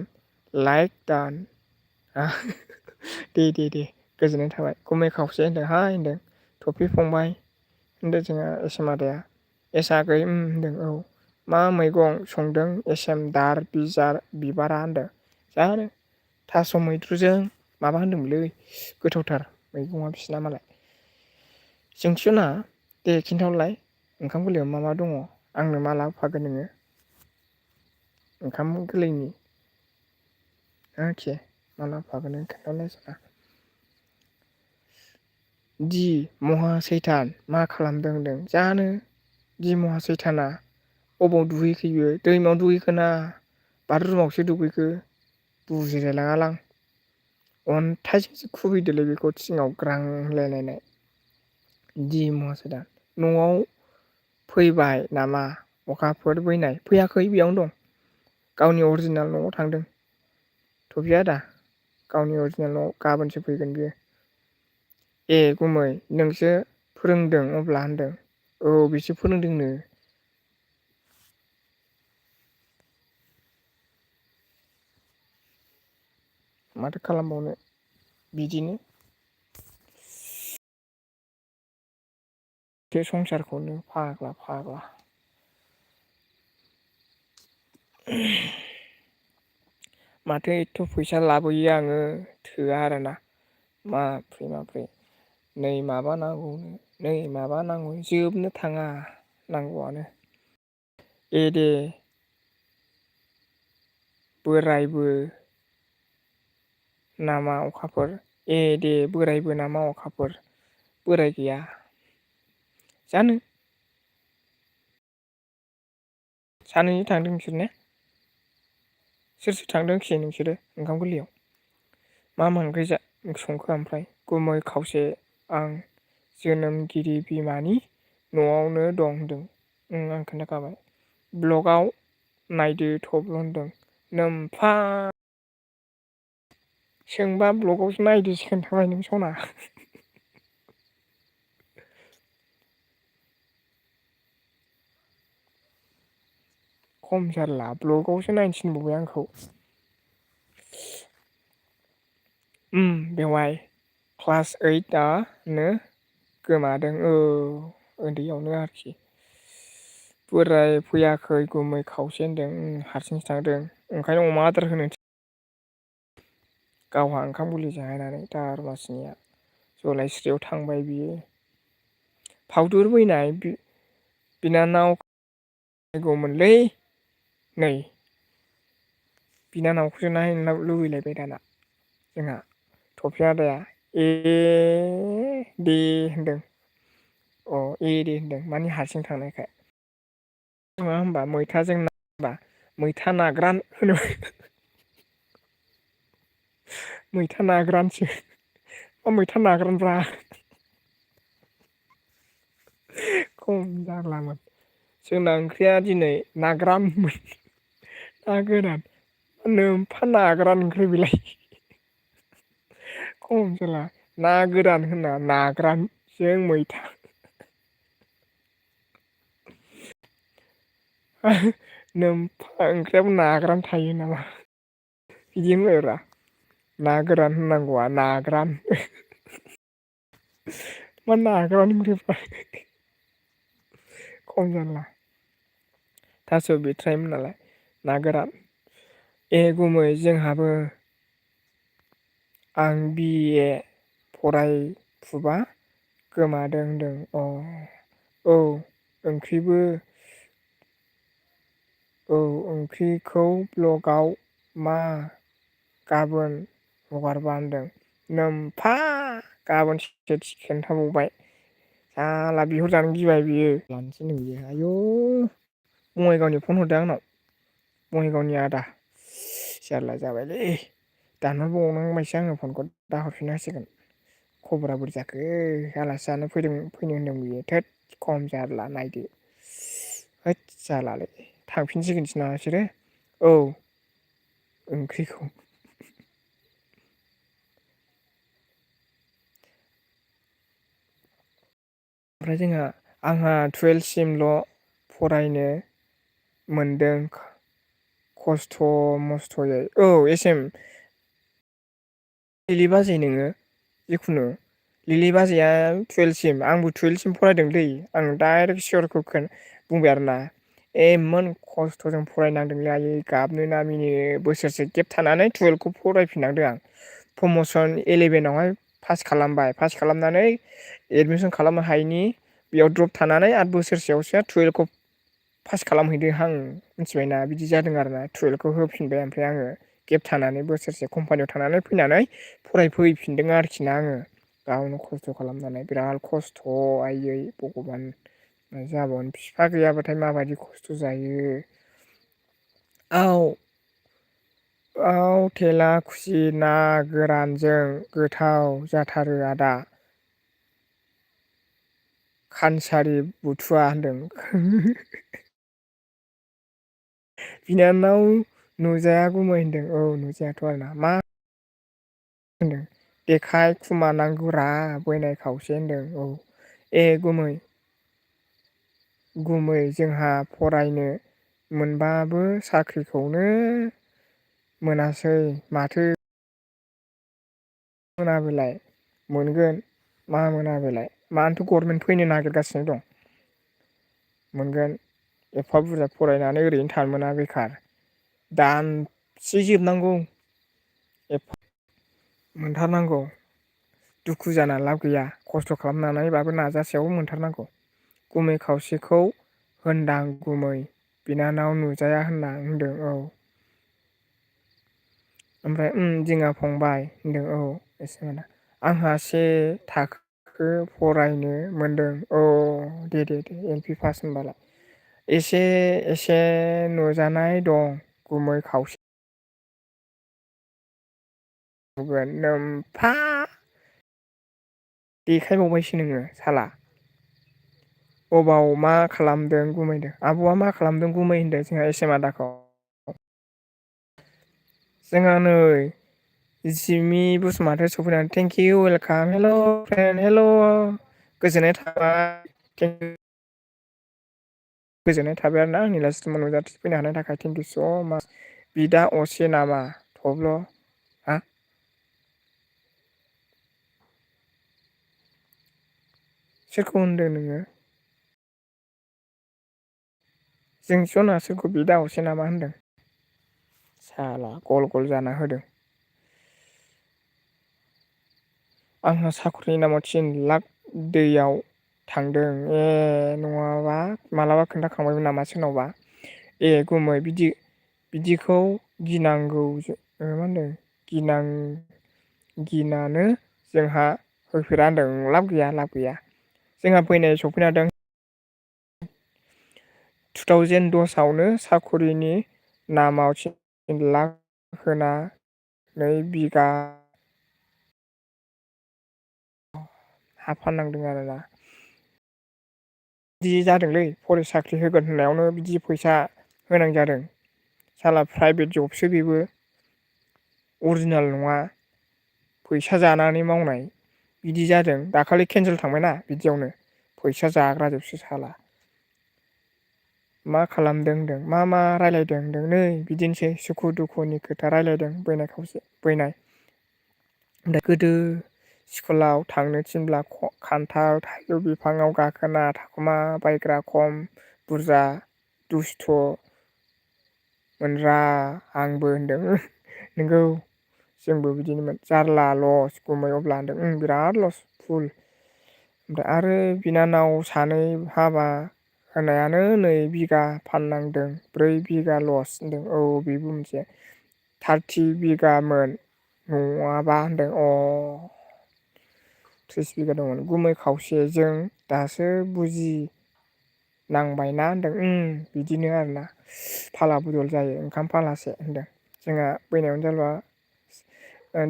लाइक दान दे गोजोननाय थाबाय गुमै खावसे होनदों हाय होनदों थफि फंबाय होनदों जोंहा एसोम आदाया एसआगै होनदों औ मा मैगं संदों एसेम दार बिबारा होनदों जानो थास' मैद्रुजों माबा होनदोंमोनलै गोथावथार मैगङा बिसिना मालाय जोंथिसना दे खिन्थाहरलाय ओंखाम गोरलैयाव मा दङ आंनो मा लाबोफागोन नोङो ओंखाम गोरलैनि अके माला फागोन नों खोन्थालाय सारा दि महासैथान मा खालामदों होनदों जानो दि महासैथाना अबाव दुगैखो बियो दैमायाव दुगैखोना बाथरुमावसो दुगैखो बुजिलाय लाङालां अन्थाइजोंसो खुबैदोलै बेखौ थिङाव ग्रां होनलायलायनाय दि महासैथान न'आव फैबाय नामा अखाफोर फैनाय फैयाखै बेयावनो दं गावनि अरिजिनेल न'आव थांदों थफिया दा गावनि अरिजिनेल न'आव गाबोनसो फैगोन बियो ए गुमै नोंसो फोरोंदों अब्ला होनदों औ बिसो फोरोंदोंनो माथो खालामबावनो बिदिनो बे संसारखौनो फाग्ला फाग्ला माथो एथ' फैसा लाबोयो आङो थोआ आरोना माफ्रे नै माबा नांगौनो नै माबा नांगौ जोबनो थाङा नांगौआनो ए दे बोरायबो नामा अखाफोर ए दे बोरायबो नामा अखाफोर बोराय गैया जानो सानैजों थांदों नोंसोर ने सोर सोर थांदों खि नोंसोरो ओंखाम गोरलैयाव मा मा ओंख्रि संखो ओमफ्राय गुमै खावसे आं जोनोमगिरि बिमानि न'आवनो दं होनदों आं खोन्थाखाबाय ब्लगआव नायदो थब होनदों नोमफा सोंबा ब्लगावसो नायदोसो खोन्थाबाय नों सना खम जारला ब्लगावसो नायनो थिनबावबाय आंखौ बेवाय क्लास 8नो गोमादों औ उन्दैयावनो आरोखि बोराय फैयाखै गुमै खावसे होनदों हारसिंसो थांदों ओंखायनो अमा आदार होनो गावहा ओंखाम गोरलै जाहोनानै दारमासिनिया जलायस्रियाव थांबाय बियो फावदुर फैनाय बिनानाव गौमोनलै नै बिनानावखौसो नायनो लुबैलायबाय दाना जोंहा थफि आदाया दे होनदों अ दे होनदों मानि हारसिं थांनायखाय नङा होमबा मैथाजों ना होनबा मैथा नाग्रान होनो मैथा नाग्रानसो मा मैथा नाग्रानब्रा खम जारलामोन जोंना ओंख्रिया दिनै नाग्राममोन ना गोरान नोमफा नाग्रान ओंख्रि बेलाय खम जाला ना गोरान होनना नाग्रानजों मैथा नोमफा ओंख्रियाबो नाग्रान थायो नामा बिदि होनबायब्रा ना गोरान होननांगौआ नाग्रान मा नाग्रान ओंख्रिब्रा खम जारला थास' बिथ्रायमोन नालाय ना गोरान ए गुमै जोंहाबो आं बिए फरायफुबा गोमादों होनदों औ ओंख्रिबो औ ओंख्रिखौ ब्लगाव मा गाबोन हगारबा होनदों नोमफा गाबोनसो खोन्थाबावबाय साला बिहरजानो गिबाय बियो लानोसै नो बियो आयौ बङाइगावनि फन हरदों आंनाव बङाइगावनि आदा जारला जाबायलै दानहरबावनांबायसो आङो फनखौ दा हरफिननांसिगोन खबरा बोरै जाखो आलासि जानो फैनो होनदों बियो थोद खम जारला नायदो होद जालालै थांफिनसिगोनसो नामा बिसोरो औ ओंख्रिखौ ओमफ्राय आंहा 12सिमल' फरायनो मोनदों खस्थ' मस्थ'यै औ एस एम लिलि बाजै नोङो जिखुनु लिलि बाजैया 12सिम आंबो 12सिम फरायदोंलै आं डाइरेक्ट सियरखौ बुंबाय आरोना इमान खस्थ'जों फरायनांदोंलै आयै गाबनो ना मिनिनो बोसोरसे गेब थानानै 12खौ फरायफिननांदों आं प्रमसन 11आवहाय पास खालामबाय पास खालामनानै एडमिसन खालामनो हायिनि बेयाव द्रप थानानै आरो बोसोरसेयावसो 12खौ पास खालामहैदों आं मिथिबायना बिदि जादों आरोना 12खौ होफिनबाय ओमफ्राय आङो गेब थानानै बोसोरसे कम्पानियाव थानानै फैनानै फरायफैफिनदों आरोखि ना आङो गावनो खस्थ' खालामनानै बिराद खस्थ' आयै भगबान मा जाबावगोन बिफा गैयाबाथाय माबायदि खस्थ' जायो औ औ थेला खुसि ना गोरानजों गोथाव जाथारो आदा खानसारि बुथुवा होनदों बिनानाव नुजाया गुमै होनदों औ नुजायाथ' आरोना मा होनदों जेखाइ खुमा नांगौरा बैनाय खावसे होनदों औ ए गुमै जोंहा फरायनो मोनबाबो साख्रिखौनो मोनासै माथो मोना बेलाय मोनगोन मा मोना बेलाय मानोथो गभर्नमेन्ट फैनो नागिरगासिनो दं मोनगोन एफा बुरजा फरायनानै ओरैनो थानो मोना बेखार दानसे जोबनांगौ एफा मोनथारनांगौ दुखु जाना लाब गैया खस्थ' खालामनानैबाबो नाजासेयावबो मोनथारनांगौ गुमै खावसेखौ होनदां गुमै बिनानाव नुजाया होनना होनदों औ ओमफ्राय दिङा फंबाय होनदों औ एसे मोना आंहा से थाखो फरायनो मोनदों औ दे एल पि पास होनबालाय एसे एसे नुजानाय दं गुमै खावसे नुगोन नोमफा देखायबावबायसो नोङो साला अबाव मा खालामदों गुमैदों आब'आ मा खालामदों गुमै होनदों जोंहा एस एम आदाखौ जोंहा नै जिमि बसुमतारी सफैनानै थेंकिउ वेलकाम हेल' फ्रेन्ड हेल' गोजोननाय थाबाय गोजोननाय थाबाय आरो ना आंनि लासिथि नुजाथि फैनो हानायनि थाखाय थेंकिउ स' माच बिदा असे नामा थब्ल' हा सोरखौ होनदों नोङो जोंस' ना सोरखौ बिदा असे नामा होनदों साला गल गल जाना होदों आंहा साख्रिनि नामाव 3 लाख दैयाव थांदों ए नङाबा मालाबा खोन्थाखांबायमोन नामा सोरनावबा ए गुमै बिदिखौ गिनांगौ मा होनदों गिनानो जोंहा होफेरा होनदों लाब गैया जोंहा फैनाय सफैनो हादों 2010आवनो साखरिनि नामाव 3 लाख होना 2 बिगा हा फाननांदों आरोना बिदि जादोंलै फरेस्ट साख्रि होगोन होननायावनो बिदि फैसा होनां जादों साला प्राइभेट जबसो बेबो अरिजिनेल नङा फैसा जानानै मावनाय बिदि जादों दाखालि केन्सेल थांबायना बिदियावनो फैसा जाग्रा जोबसो साला मा खालामदों होनदों मा रायलायदों होनदों नै बिदिनोसै सुखु दुखुनि खोथा रायलायदों बैनाय खावसे बैनाय ओमफ्राय गोदो स्कुलाव थांनो थिनब्ला खान्थाल थाइजौ बिफाङाव गाखोना थाखोमा बायग्रा खम बुरजा दुस्थ' मोनरा आंबो होनदों नोंगौ जोंबो बिदिनोमोन जारला लस गुमै अब्ला होनदों बिराद लस फुल ओमफ्राय आरो बिनानाव सानै हाबा होनायानो 2 बिगा फाननांदों 4 बिगा लस होनदों औ बेबो मोनसे 30 बिगामोन नङाबा होनदों 30 बिगा दंमोन गुमै खावसेजों दासो बुजि नांबायना होनदों बिदिनो आरोना फाला बदल जायो ओंखाम फालासे होनदों जोंहा बैनाय अनजालुआ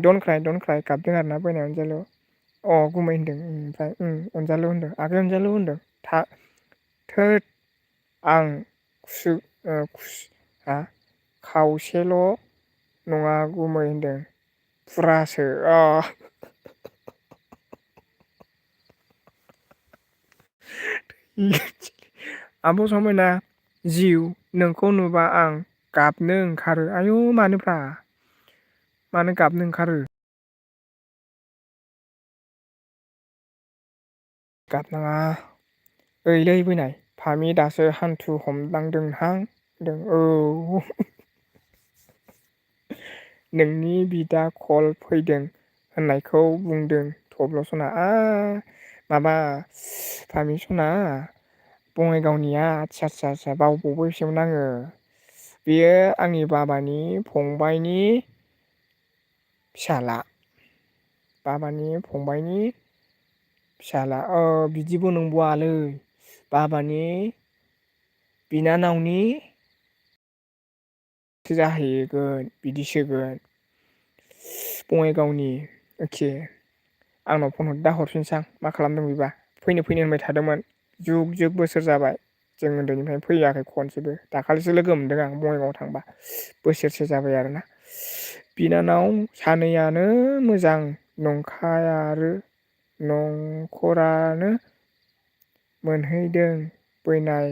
दन क्राय गाबदों आरोना बैनाय अनजालु गुमै होनदों ओमफ्राय अनजालु होनदों आगै अनजालु होनदों थोद आं खावसेल' नङा गुमै होनदों फुरासो आब' समायना जिउ नोंखौ नुबा आं गाबनो ओंखारो आयौ मानो गाबनो ओंखारो गाबनाङा ओइलै बैनाय फामि दासो हान्थु हमदांदोंहां होनदों औ नोंनि बिदा कल फैदों होननायखौ बुंदों थब्ल' सना माबा फामि सना बङाइगावनिया आदसा बावबावबायसोमोन आङो बेयो आंनि बाबानि फंबायनि फिसाला। बाबानि फंबायनि फिसाला बिदिबो नंबावालै बाबानि बिनानावनि जाहैगोन बिदिसोगोन बङाइगावनि एखे आंनाव फन हर दा हरफिनसां मा खालामदों बेबा फैनो होनबाय थादोंमोन जुग बोसोर जाबाय जों उन्दैनिफ्रायनो फैयाखै खनसेबो दाखालिसो लोगो मोनदों आं बङाइगावआव थांबा बोसोरसे जाबाय आरोना बिनानाव सानैयानो मोजां नंखायाआरो नंखरानो मोनहैदों बैनाय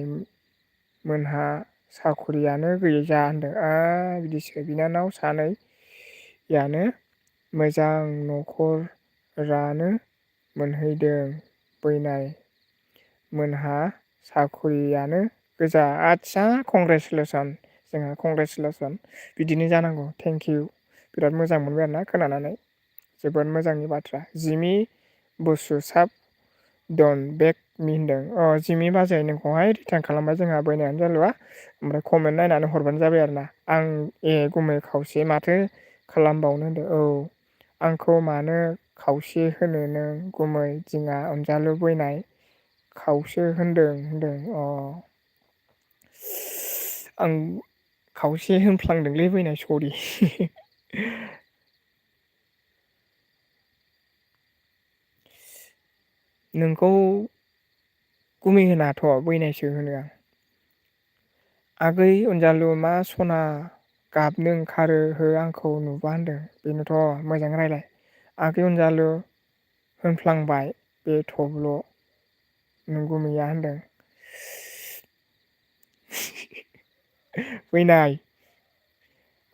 मोनहा साखरियानो गैया होनदों बिदिसो बिनानाव सानैयानो मोजां नखरानो मोनहैदों बैनाय मोनहा साखरियानो गोजा आदसा कंग्रेसुलेसन जोंहा कंग्रेसुलेसन बिदिनो जानांगौ थेंकिउ बिराद मोजां मोनबाय आरोना खोनानानै जोबोद मोजांनि बाथ्रा जिमि बसुसाब दन बेक मि होनदों जिमि बाजै नोंखौहाय रिटार्न खालामबाय जोंहा बैनायानो जालुआ ओमफ्राय कमेन्ट नायनानै हरबानो जाबाय आरो ना आं गुमै खावसे माथो खालामबावनो होनदों आंखौ मानो खावसे होनो नों गुमै दिङा अनजालु बैनाय खावसे होनदों आं खावसे होनफ्लांदोंलै बैनाय सरि नोंखौ गुमै होनाथ' बैनायसो होनो आं आगै अनजालु मा सना गाबनो ओंखारो हो आंखौ नुबा होनदों बेनोथ' मोजाङै रायज्लाय आगै अनजालु होनफ्लांबाय बे थब्ल' नों गुमैया होनदों बैनाय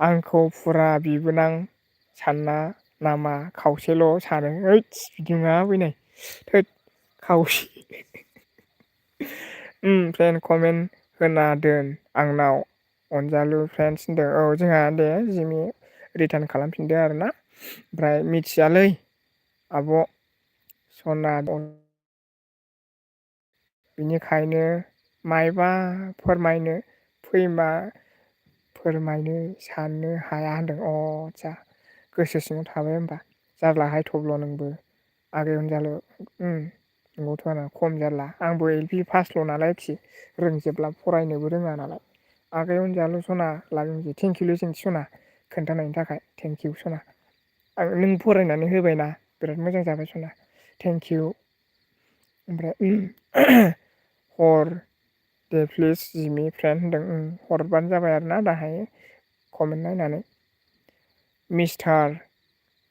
आंखौ फुरा बिबोनां साना नामा खावसेल' सानो ओइदस बिदि नङा बैनाय थोद खावसे फ्रेन्ड कमेन्ट होना दोन आंनाव अनजालु फ्रेन्डस होनदों जोंहा दे जिमि रिटार्न खालामफिनदो आरोना ओमफ्राय मिथियालै आब' सना बिनिखायनो मायबा फोरमायनो साननो हाया होनदों आदसा गोसो सिङाव थाबाय होमबा जारलाहाय थब्ल' नोंबो आगै अनजालु नंगौथ' आरो खम जारला आंबो एल-पि पासल' नालाय खि रोंजोबला फरायनोबो रोङा नालाय आगै अनजालु सना लाबोनोसै थेंकिउलै जोंथि सना खोन्थानायनि थाखाय थेंकिउ सना नों फरायनानै होबायना बिराद मोजां जाबाय सना थेंकिउ ओमफ्राय हर दे प्लिस जिमि फ्रेन्ड होनदों हरबानो जाबाय आरोना दाहाय कमेन्ट नायनानै मिस्टार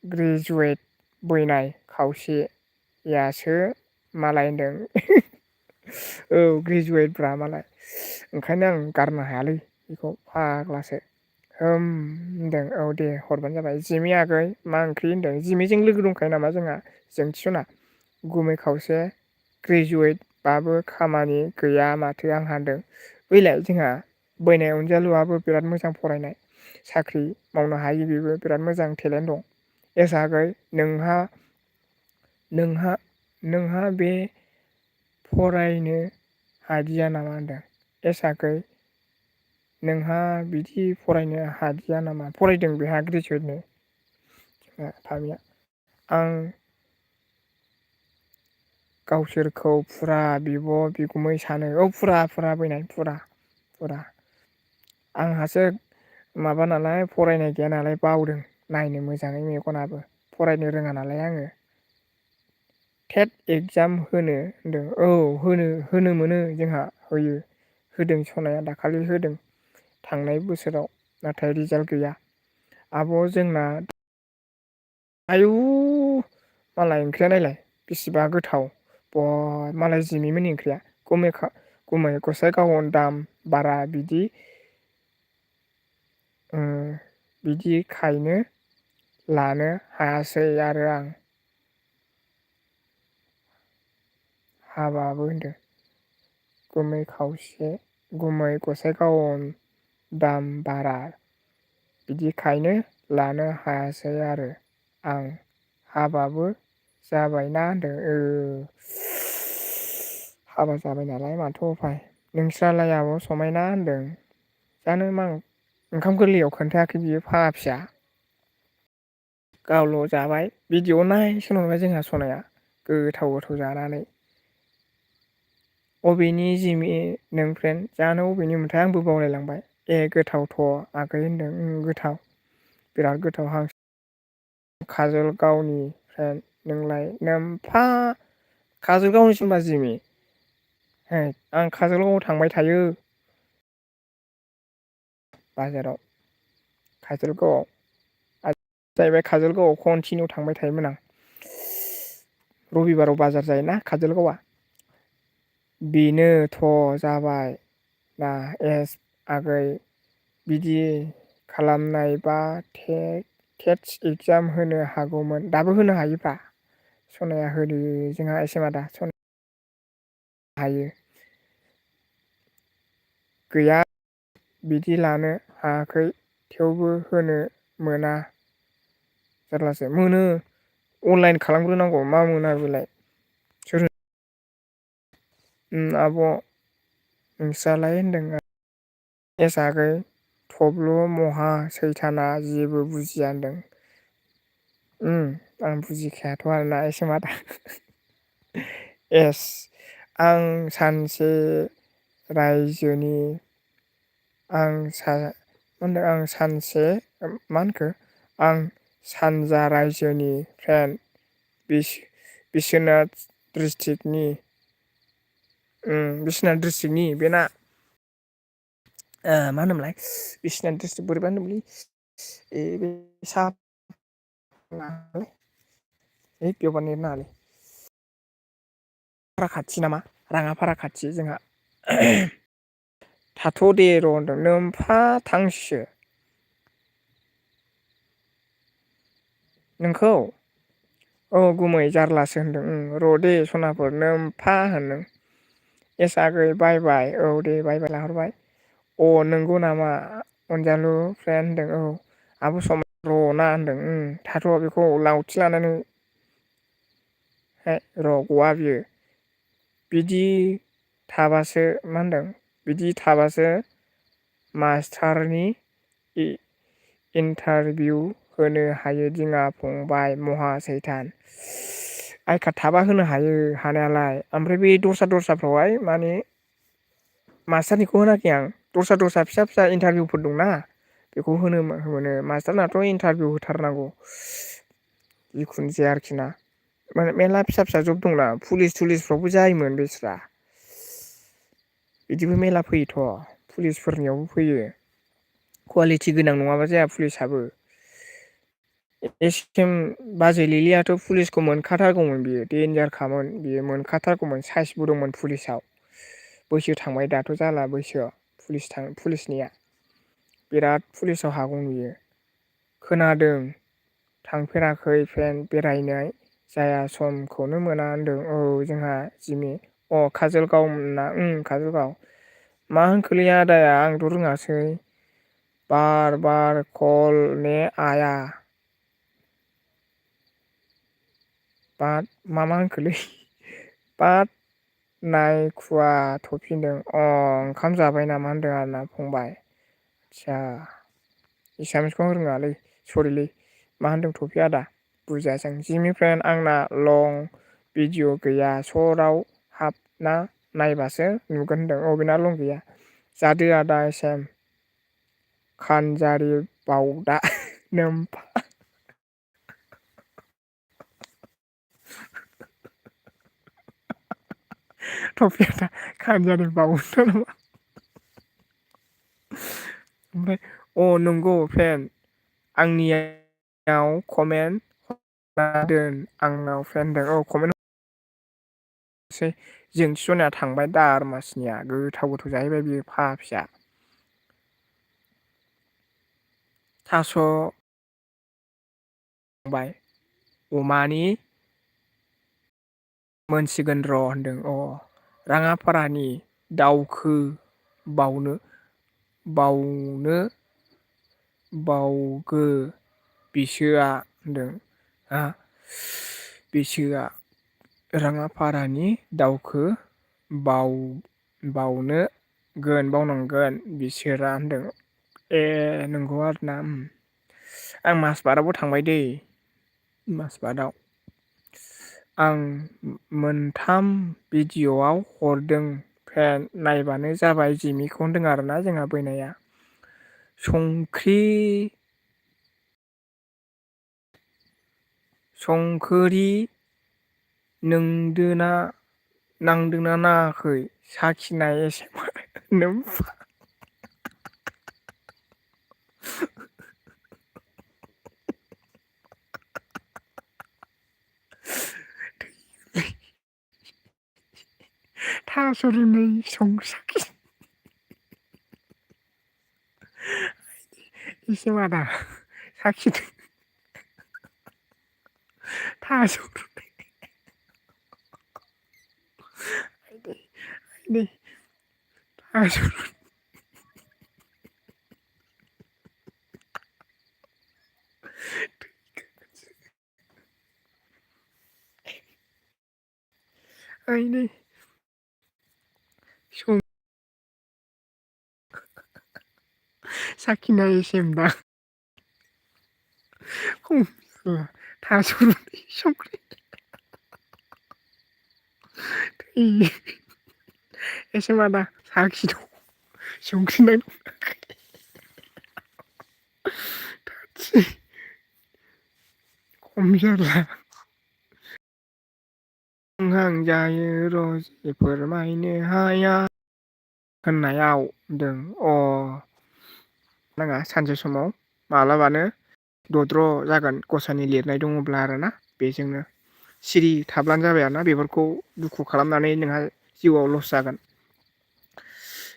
ग्रेजुवेट बैनाय खावसेयासो मालाय होनदों ग्रेजुवेटब्रा मालाय ओंखायनो आं गारनो हायालै बेखौ फाग्लासो होनदों दे हरबानो जाबाय जिमि आगै मा ओंख्रि होनदों जिमिजों लोगो दंखायो नामा जोंहा जोंथि सना गुमै खावसे ग्रेजुवेटबाबो खामानि गैया माथो आंहा होनदों बैलाय जोंहा बैनाय अनजालुआबो बिराद मोजां फरायनाय साख्रि मावनो हायो बेबो बिराद मोजां टेलेन्ट दं आगै नोंहा बे फरायनो हादिया नामा होनदों आगै नोंहा बिदि फरायनो हादिया नामा फरायदों बेहा ग्रेजुवेटनो फामिया आं गावसोरखौ फुरा बिब' बिगुमै सानो फुरा बैनाय फुरा आंहासो माबा नालाय फरायनाय गैया नालाय बावदों नायनो मोजाङै मेगनाबो फरायनो रोङा नालाय आङो टेट एगजाम होनो होनदों होनो मोनो जोंहा होदों सनाया दाखालि होदों थांनाय बोसोराव नाथाय रिजाल्ट गैया आब' जोंना आयु मालाय ओंख्रिया नायलाय बेसेबा गोथाव बा मालाय जिमिमोननि ओंख्रिया गुमै गसाइगावआवनो दाम बारा बिदिखायनो लानो हायासै आरो आं हाबाबो होनदों गुमै गसाइगावआवनो दाम बारा बिदिखायनो लानो हायासै आरो आं हाबाबो जाबायना होनदों हाबा जाबाय नालाय माथो उफाय नोंस्रालाय आब' समायना होनदों जानो मा ओंखाम गोरलैयाव खोन्थायाखै बियो फाग्ला फिसा। गावल' जाबाय भिडिअ नायसो नंबाय जोंहा सनाया गोथाव गोथाव जानानै। अबेनि जिमि नों फ्रेन्ड जानो अबेनि मोनथाय आंबो बावलायलांबाय। ए गोथावथ' आगै होनदों गोथाव बिराद गोथाव हां काजलगावनि फ्रेन्ड नोंलाय नोमफा काजलगावनिसो होमबा जिमि होद आं काजलगावआव थांबाय थायो। बाजाराव काजलगावआव जाहैबाय काजलगावआव कन्टिनिउ थांबाय थायोमोन आं। रबिबाराव बाजार जायोना काजलगावआ बेनोथ' जाबाय ना एस आगै बिदि खालामनायबा टेट्स एगजाम होनो हागौमोन दाबो होनो हायोब्रा सनाया होदो जोंहा एसे मादा सना हायो। गैया बिदि लानो हायाखै थेवबो होनो मोना। जारलासो मोनो अनलाइन खालामग्रोनांगौ मा मोना बेलाय सोर आब' नोंस्रालाय होनदों एस आगै थब्ल' महा सैथाना जेबो बुजिया होनदों। आं बुजिखायाथ' आरोना एसे मादा एस आं सानसे रायजोनि मा होनदों आं सानसे मा होनखो आं सानजा रायजोनि फ्रेन्ड बिस्वनाथ डिस्ट्रिक्टनि बिस्वनाथ डिस्ट्रिक्टनि बेना मा होनोमोनलाय बिसनाथ डिस्ट्रिक्ट बोरैबा होनदोंमोनलै बे बेयावबा नेट नाङालै फारा खाथि नामा राङाफारा खाथि जोंहा थाथ' दे र' होनदों नोमफा थांसैसो नोंखौ औ गुमै जारलासो होनदों र' दे सनाफोर नोमफा होनदों एस आगै बाय बाय औ दे बाय बाय लाहरबाय अ नंगौ नामा अनजालु फ्रेन्ड होनदों औ आब' सम र' ना होनदों थाथ' बेखौ लावथि लानानै र' गआ बियो बिदि थाबासो मा होनदों बिदि थाबासो मास्टारनि इन्टारभिउ होनो हायो दिङा फंबाय महा सैथान आइ कार्ड थाबा होनो हायो हानायालाय ओमफ्राय बे दस्राफ्रावहाय माने मास्टारनिखौ होनाखै आं दस्रा फिसा फिसा इन्टारभिउफोर दंना बेखौ होनो मोनो मास्टारनाथ' इन्टारभिउ होथारनांगौ जिखुनु जाया आरोखि ना माने मेरला फिसा फिसा जब दंना पुलिसफ्रावबो जायोमोन बेस्रा बिदिबो मेरला फैयोथ' पुलिसफोरनियावबो फैयो कुवालिटि गोनां नङाबा जाया पुलिसाबो एसएम बाजै लिलियाथ' पुलिसखौ मोनखाथारगौमोन बियो देन्जारखामोन बियो मोनखाथारगौमोन साइसबो दंमोन पुलिसाव बैसो थांबाय दाथ' जाला बैसोआव पुलिसनिया बिराद पुलिसाव हागौ नुयो खोनादों थांफेराखै फ्रेन्ड बेरायनाय जाया समखौनो मोना होनदों औ जोंहा जिमि काजलगावना काजलगाव मा होनखोलै आदाया आंथ' रोङासै बार बार कल ने आया बाद मा होनखोलै बाद नायखुवा थफिनदों ओंखाम जाबाय नामा होनदों आरोना फंबाय आदसा एसामिसखौ आं रोङालै सरिलै मा होनदों थफि आदा बुजियासै आं जिमनिफ्राय आंना लं भिडिअ गैया सराव हाबना नायबासो नुगोन होनदों बेना लं गैया जादो आदा एस एम खानजारि बावदा नोमफा थफियाना खानजारि बावुटा नामा ओमफ्राय नंगौ फ्रेन्ड आंनियाव कमेन्ट दोन आंनाव फ्रेन्ड औ कमेन्ट जोंथि जनाया थांबाय दारमासनिया गोथाव गोथाव जाहैबाय बियो फाग्ला फिसा थास' बाय अमानि मोनसिगोन र' होनदों राङाफारानि दाउखो बावनो बावगो बिसोआ होनदों हा बिसोआ राङाफारानि दाउखो बावनो बावनांगोन बिसोरा होनदों ए नंगौ आरोना आं माजबाटआवबो थांबाय दै माजबाटआव आं मोनथाम भिडिअ'आव हरदों फ्राय नायबानो जाबाय जिमिखौ होनदों आरोना जोंहा बैनाया संख्रि संख्रि नोंदोना नांदोंना नाङाखै साखिनाय एसे नों थास' रुनाय संसाखि इसे मादा साखिदों थास' थास' आइदै सं साखिनाय एसे होनबा थास' रुनाय संख्रि एसे मादा साखिद' संख्रि नांदों खम जारला हां जायो र' फोरमायनो हाया होननायाव होनदों नाङा सानसे समाव माब्लाबानो दद्र' जागोन गसाइनि लिरनाय दङब्ला आरोना बेजोंनो सिरि थाब्लानो जाबाय आरोना बेफोरखौ दुखु खालामनानै नोंहा जिउआव लस जागोन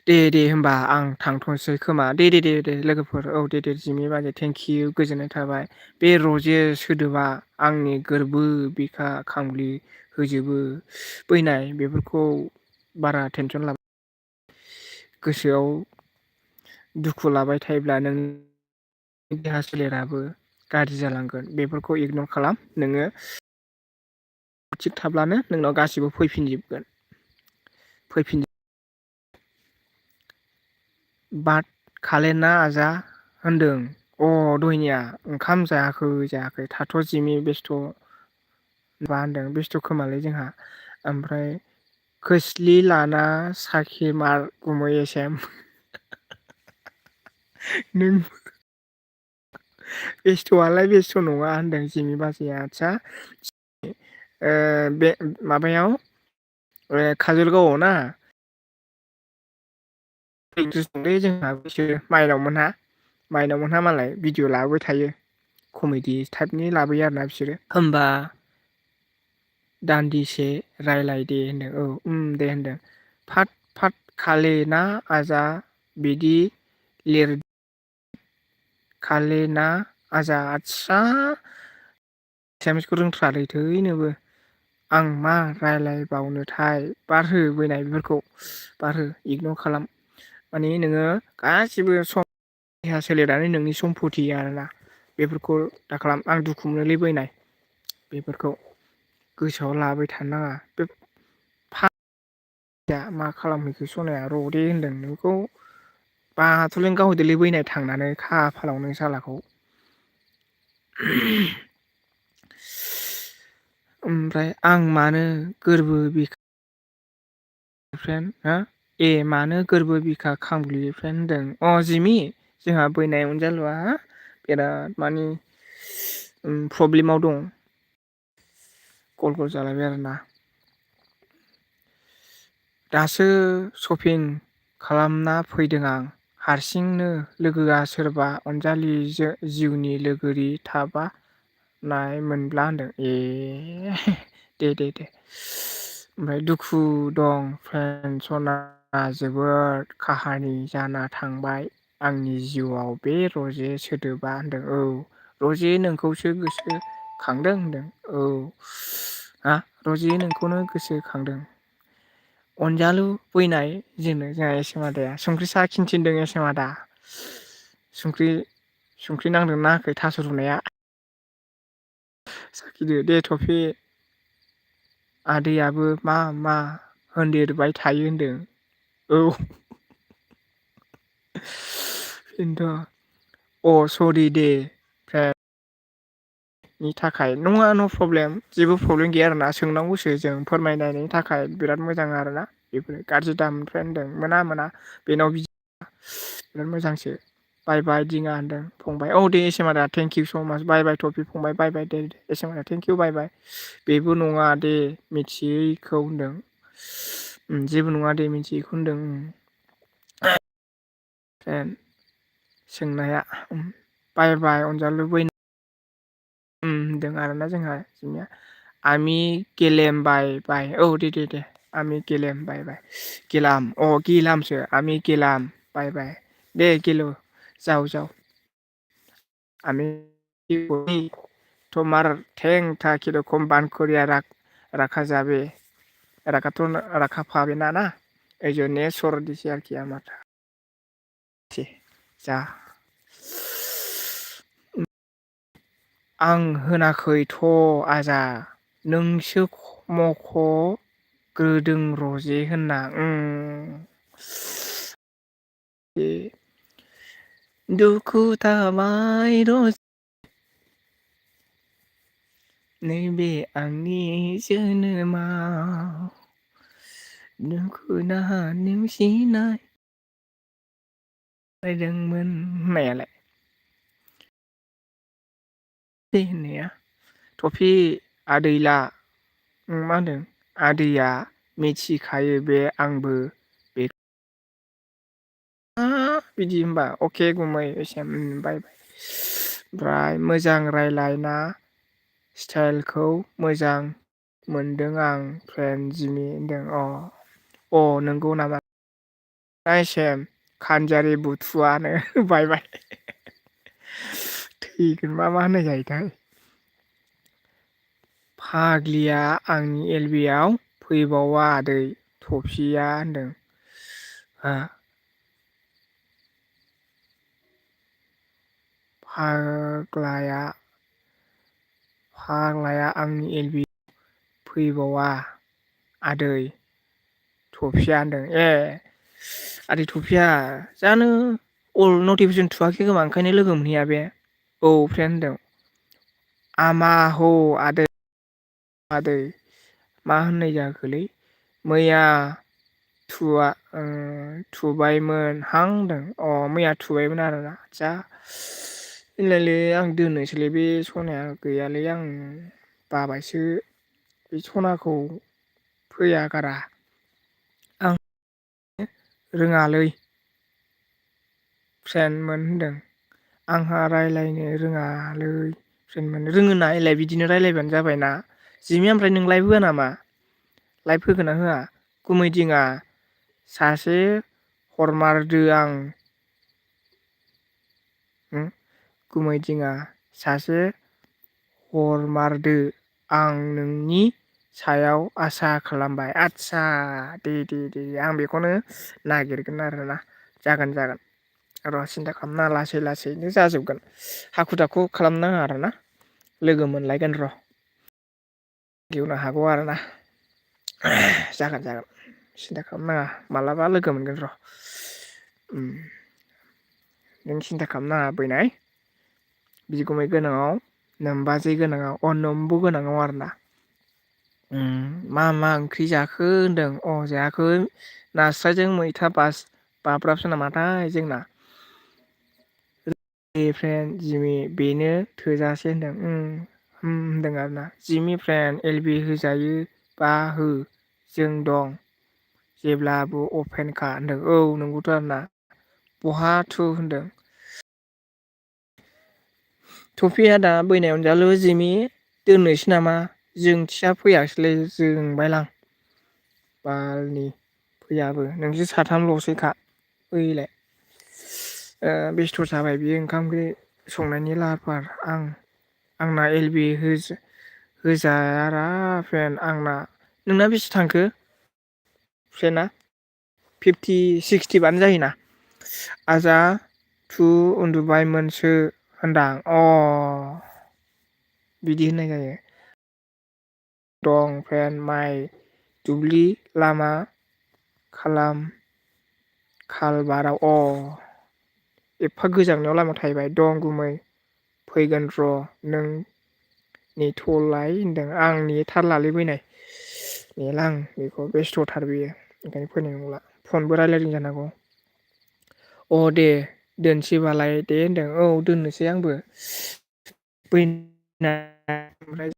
दे होमबा आं थांथ'नोसै खोमा दे लोगोफोर औ दे जिमि बाजे थेंकिउ गोजोननाय थाबाय बे रजे सोदोबा आंनि गोरबो बिखा खामग्लि होजोबो बैनाय बेफोरखौ बारा टेनसन ला गोसोआव दुखु लाबाय थायोब्ला नों देहा सोलेराबो गाज्रि जालांगोन बेफोरखौ इगनर खालाम नोङो थिग थाब्लानो नोंनाव गासिबो फैफिन बाद खालेना आजा होनदों दहायनिया ओंखाम जायाखै थाथ' जिमि बेस्थ' मा होनदों बेस्थ' खोमालै जोंहा ओमफ्राय खोस्लि लाना साखि मार गुमै एसेम नों बेस्थ'आलाय बेस्थ' नङा होनदों जिमि बाजैया आदसा बे माबायाव काजलगावआव ना इन्ट्रेस्ट दंलै जोंहा बिसोरो माइनावमोनहा मालाय भिडिअ लाबोबाय थायो कमेडि टाइपनि लाबोयो आरोना बिसोरो होमबा दान्दिसे रायलायदे होनदों दे होनदों फाट फाट खाले ना आजा बिदि लिर खालेना आजा आस्सा एसामिसखौ रोंथ्रालै थै नोबो आं मा रायलायबावनोथाय बारहो बैनाय बेफोरखौ बारहो इगनर खालाम माने नोङो गासिबो सम देहा सोलेरनानै नोंनि सम्फथि आरोना बेफोरखौ दा खालाम आं दुखु मोनोलै बैनाय बेफोरखौ गोसोआव लाबाय थानो नाङा बे दा मा खालामहैखो सनाया रदे होनदों नोंखौ बाथुलजों गावहैदोलै बैनाय थांनानै खाफालाव नों सालाखौ ओमफ्राय आं मानो गोरबो बिखा फ्रेन्ड हो मानो गोरबो बिखा खामग्लियो फ्रेन्ड होनदों जिमि जोंहा बैनाय अनजालुआ बिराद मानि प्रब्लेमाव दं गल गल जालायबाय आरोना दासो सपिं खालामना फैदों आं हारसिंनो लोगोआ सोरबा अनजालिजो जिउनि लोगोरि थाबा नाय मोनब्ला होनदों दे ओमफ्राय दुखु दं पेनसना जोबोद काहानि जाना थांबाय आंनि जिउआव बे रजे सोदोबा होनदों रजे नोंखौसो गोसो खांदों होनदों रजे नोंखौनो गोसोखांदों अनजालु बैनाय जोंहा एसेम आदाया संख्रि साखिनो थिनदों एसेम आदा संख्रि नांदोंना नाङाखै थास' रुनाया साखिदो दे थफि आदैयाबो मा होनदेरबाय थायो होनदों बेनोथ'। अ सरि दे फ्रेन्ड नि थाखाय नङा न' प्रब्लेम जेबो प्रब्लेम गैया आरोना सोंनांगौसो जों फोरमायनायनि थाखाय बिराद मोजां आरोना बेफोरो गाज्रि दामोनफ्राय होनदों मोना बेनाव बिदि बिराद मोजांसो बाय बाय दिङा होनदों फंबाय औ दे एस एम आदा थेंक इउ स' माच बाय बाय टफि फंबाय बाय बाय दे एस एम आदा थेंक इउ बाय बाय बेबो नङा दे मिथियैखौ होनदों जेबो नङा दे मिथियैखौ होनदों सोंनाया बाय बाय अनजालु होनदों आरोना जोंहा जोंनिया आमि गेलेम बाय बाय औ दे आमि गेलेम बाय बाय गेलाम अ गिलामसो आमि गेलाम बाय बाय दे गेलु जाव आमि तमार थें था किरकम बान करिया राखा जाबे राखाथ' राखा फाबे ना ओइ ज' ने सर दिसे आरोखि आमार जा आं होनाखैथ' आजा नोंसो मख'ग्रोदों रजे होनना दुखु थाबाय रजे नैबे आंनि जोनोमाव दुखु दाहा नेवसिनाय रायदोंमोन होननायालाय दे होननाया टफि आदैला मा होनदों आदैया मिथिखायो बे आंबो बे बिदि होनबा अके गुमै एसेम बाय बाय ओमफ्राय मोजां रायलायना स्टाइलखौ मोजां मोनदों आं फ्रेन्ड जिमि होनदों अ नंगौ नामा ओइ सेम खानजारि बुथुआनो बाय बाय थैगोन मा होननाय जायोथाय फाग्लिया आंनि एलबेआव फैबावा दै थफिया होनदों हा फाग्लाया आंनि एलबि फैबावा आदै थफिया होनदों आदै थफिया जानो अल नटिफिकेसन थुवाखै खोमा ओंखायनो लोगो मोनहैया बे औ फ्रेन्ड होनदों आमा हो आदै मा होननाय जाखोलै मैया थुबायमोन हां होनदों मैया थुबायमोन आरोना आदसा होनलायलै आं दोननोसैलै बे सनाया गैयालै आं बाबायसो बे सनाखौ फैया गारा आं रोङालै फ्रेन्डमोन होनदों आंहा रायज्लायनो रोङालै फ्रेन्डमोन रोङोना एलाय बिदिनो रायज्लायबानो जाबायना जिमि ओमफ्राय नों लाइभ होआ नामा लाइभ होगोन ना होआ गुमैदिङा सासे हरमारदो आं गुमैदिङा सासे हरमारदो आं नोंनि सायाव आसा खालामबाय आदसा दे आं बेखौनो नागिरगोन आरोना जागोन र' सिन्था खालामनाङा लासैनो जाजोबगोन हाखु दाखु खालामनाङा आरोना लोगो मोनलायगोन र' गेवनो हागौ आरोना जागोन सिन्था खालामनाङा मालाबा लोगो मोनगोन र' नों सिन्था खालामनाङा बैनाय बिगुमै गोनाङाव नोमबाजै गोनाङाव नोम्ब' गोनाङाव आरोना मा ओंख्रि जाखो होनदों जायाखै नास्रायजों मैथा बाब्राबसो नामाथाय जोंना फ्रेन्ड जिमि बेनो थोजासे होनदों होनदों आरोना जिमि फ्रेन्ड एलबि होजायो बा हो जों दं जेब्लाबो अपेनखा होनदों औ नंगौथ' आरोना बहा थु होनदों थफिया दा बैनाय अनजालु जिमि दोननोसै नामा जोंथिया फैयासैलै जोंबायलां बालनि फैयाबो नोंसोर साथामल'सैखा फैलाय बेस्थ' जाबाय बियो ओंखाम ओंख्रि संनायनि लाहार फाहार आंना एलबि होजायारा फ्रेन्ड आंना नोंना बेसे थांखो फ्रेन्डआ 50-60बानो जायोना आजा उन्दुबायमोनसो होनदां बिदि होननाय जायो दं फ्रेन्ड माइ दुब्लि लामा खालबाराव एफा गोजांनायाव लामायाव थाहैबाय दं गुमै फैगोन र' नों नेथ'लाय होनदों आं नेथारलालै बैनाय नेला आं बेखौ बेस्थ'थार बियो ओंखायनो फैनाय नंला फनबो रायज्लायदों जानांगौ अ दे दोनसैबालाय दे होनदों औ दोननोसै आंबो ओमफ्राय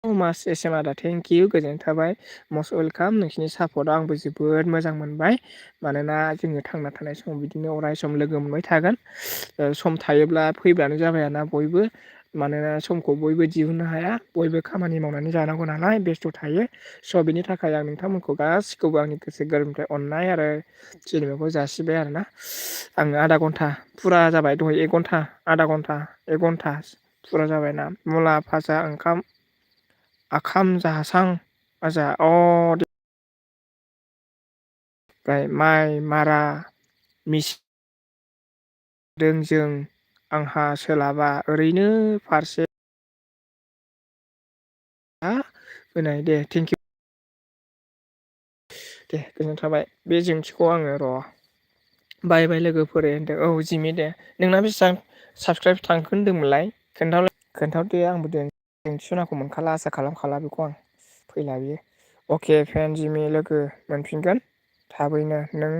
मास एस एम आदा थेंक इउ गोजोननाय थाबाय मस्ट वेलकाम नोंसिनि सापर्टआव आंबो जोबोद मोजां मोनबाय मानोना जोङो थांना थानाय समाव बिदिनो अराय सम लोगो मोनबाय थागोन सम थायोब्ला फैब्लानो जाबायना बयबो मानोना समखौ बयबो दिहुननो हाया बयबो खामानि मावनानै जानांगौ नालाय बेस्थ' थायो स' बिनि थाखाय आं नोंथांमोनखौ गासिखौबो आंनि गोसो गोरबोनिफ्राय अननाय आरो सिबिनायखौ जासिबाय आरोना आङो आधा घन्टा फुरा जाबाय दहाय एक घन्टा फुरा जाबायना मुला भाजा ओंखाम आखाम जासां आजा अ दे ओमफ्राय माइ मारा मिस दों जों आंहा सोलाबा ओरैनो फारसे होनाय दे थेंकिउ दे गोजोन्नाय थाबाय बे जोंथिखौ आङो र' बाय बाय लोगोफोर होनदों औ जिमि दे नोंना बेसेबां साबसक्राइब थांखो होन्दोंमोनलाय खोन्थाहरदे आंबो जोंथि सनाखौ मोनखाला आसा खालामखाला बेखौ आं फैला बियो अके फ्रेन्ड जिमि लोगो मोनफिनगोन थाबैनो नों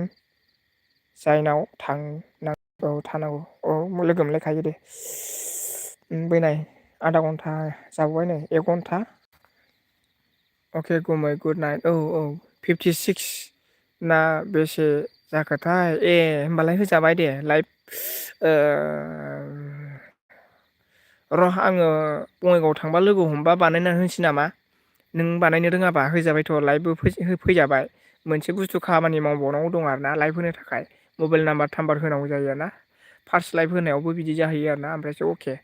जायनाव थांनांगौ थानांगौ औ लोगो मोनलायखायो दे बैनाय आधा घन्टा जाबावबाय नै एक घन्टा अके गुमै गुड नाइट औ औ 56 ना बेसे जाखोथाय ए होमबालाय होजाबाय दे लाइभ र' आङो बङाइगावआव थांबा लोगो हमबा बानायनानै होनोसै नामा नों बानायनो रोङाबा होजाबायथ' लाइभबो फैजाबाय मोनसे बुस्थु खामानि मावबावनांगौ दं आरोना लाइभ होनो थाखाय मबाइल नाम्बार थाम्बार होनांगौ जायो आरोना फार्स्ट लाइभ होनायावबो बिदि जाहैयो आरोना ओमफ्रायसो अके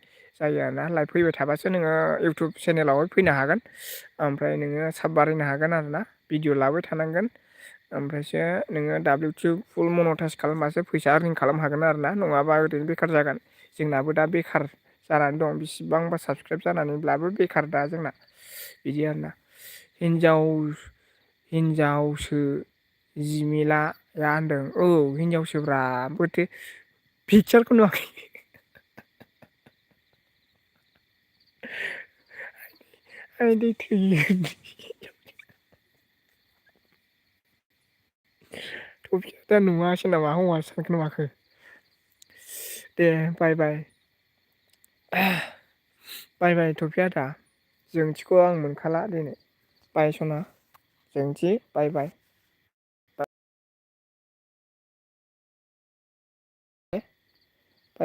जायो आरोना लाइभ फैबाय थाबासो नोङो इउटुब चेनेलावहाय फैनो हागोन ओमफ्राय नोङो साब बारायनो हागोन आरोना भिडिअ लाबाय थानांगोन ओमफ्रायसो नोङो दाब्लिउटिउ फुल मन'टाइस खालामबासो फैसा आरनिं खालामनो हागोन आरो ना नङाबा ओरैनो बेखार जागोन जोंनाबो दा बेखार जानानै दं बिसिबांबा साबसक्राइब जानानैब्लाबो बेखार दा जोंना बिदि आरोना हिन्जावसो जिमिलाया होनदों औ हिनजावसोब्रा बोरैथो पिकसारखौ नुवाखै आइदै थैगोन थफिया दा नुवासै नामा हौवासो सानखो ना माखो दे बाय बाय बाय बाय थफि आदा जोंथिखौ आं मोनखाला दिनै बाय सना जोंथि बाय बाय